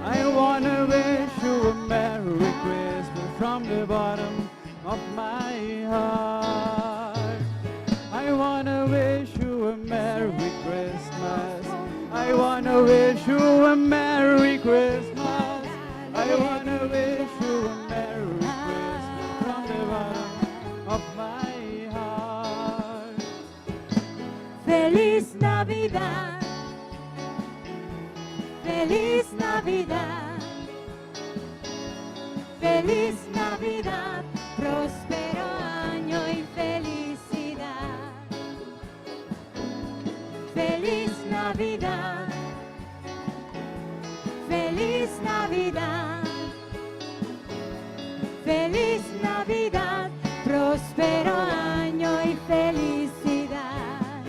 I wanna wish you a Merry Christmas from the bottom of my heart. I wanna wish you a Merry Christmas. I wanna wish you a Merry Christmas. I wanna wish you a Merry Christmas from the bottom of my heart.
Feliz Navidad. Feliz Navidad. Feliz Navidad. Próspero año y felicidad. Feliz Navidad. Feliz Navidad. Feliz Navidad. Próspero año y felicidad.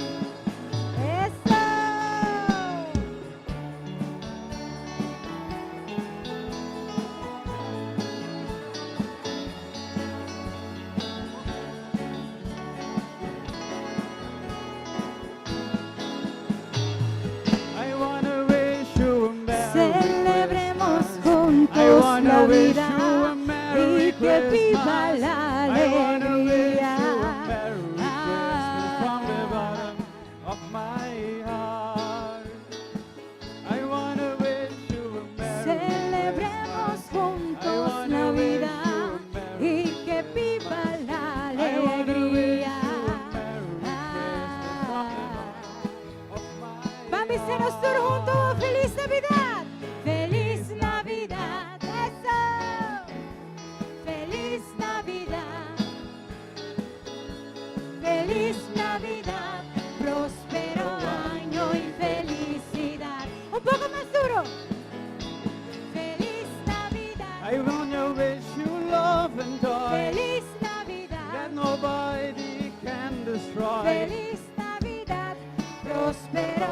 ¡Eso!
I wanna wish you a Merry
Celebremos
Christmas. I
juntos
wanna wish you
Navidad
a Merry
y que viva
Christmas.
la
I wanna wish
alegría.
you a Merry Christmas from the bottom of my heart. I wanna wish you a Merry
Celebremos
Christmas. I
juntos
wanna wish you
Navidad
a Merry
y que viva la
I wanna wish
alegría.
you a Merry Christmas from the bottom of my
Ban bisa nos tur huntu, Feliz Navidad!
Feliz Navidad, eso. Feliz Navidad. Feliz Navidad, próspero año y felicidad.
Un poko mas duru.
Feliz Navidad.
I wanna wish you love and joy
Feliz
that
Navidad.
nobody can destroy.
Feliz Navidad, próspero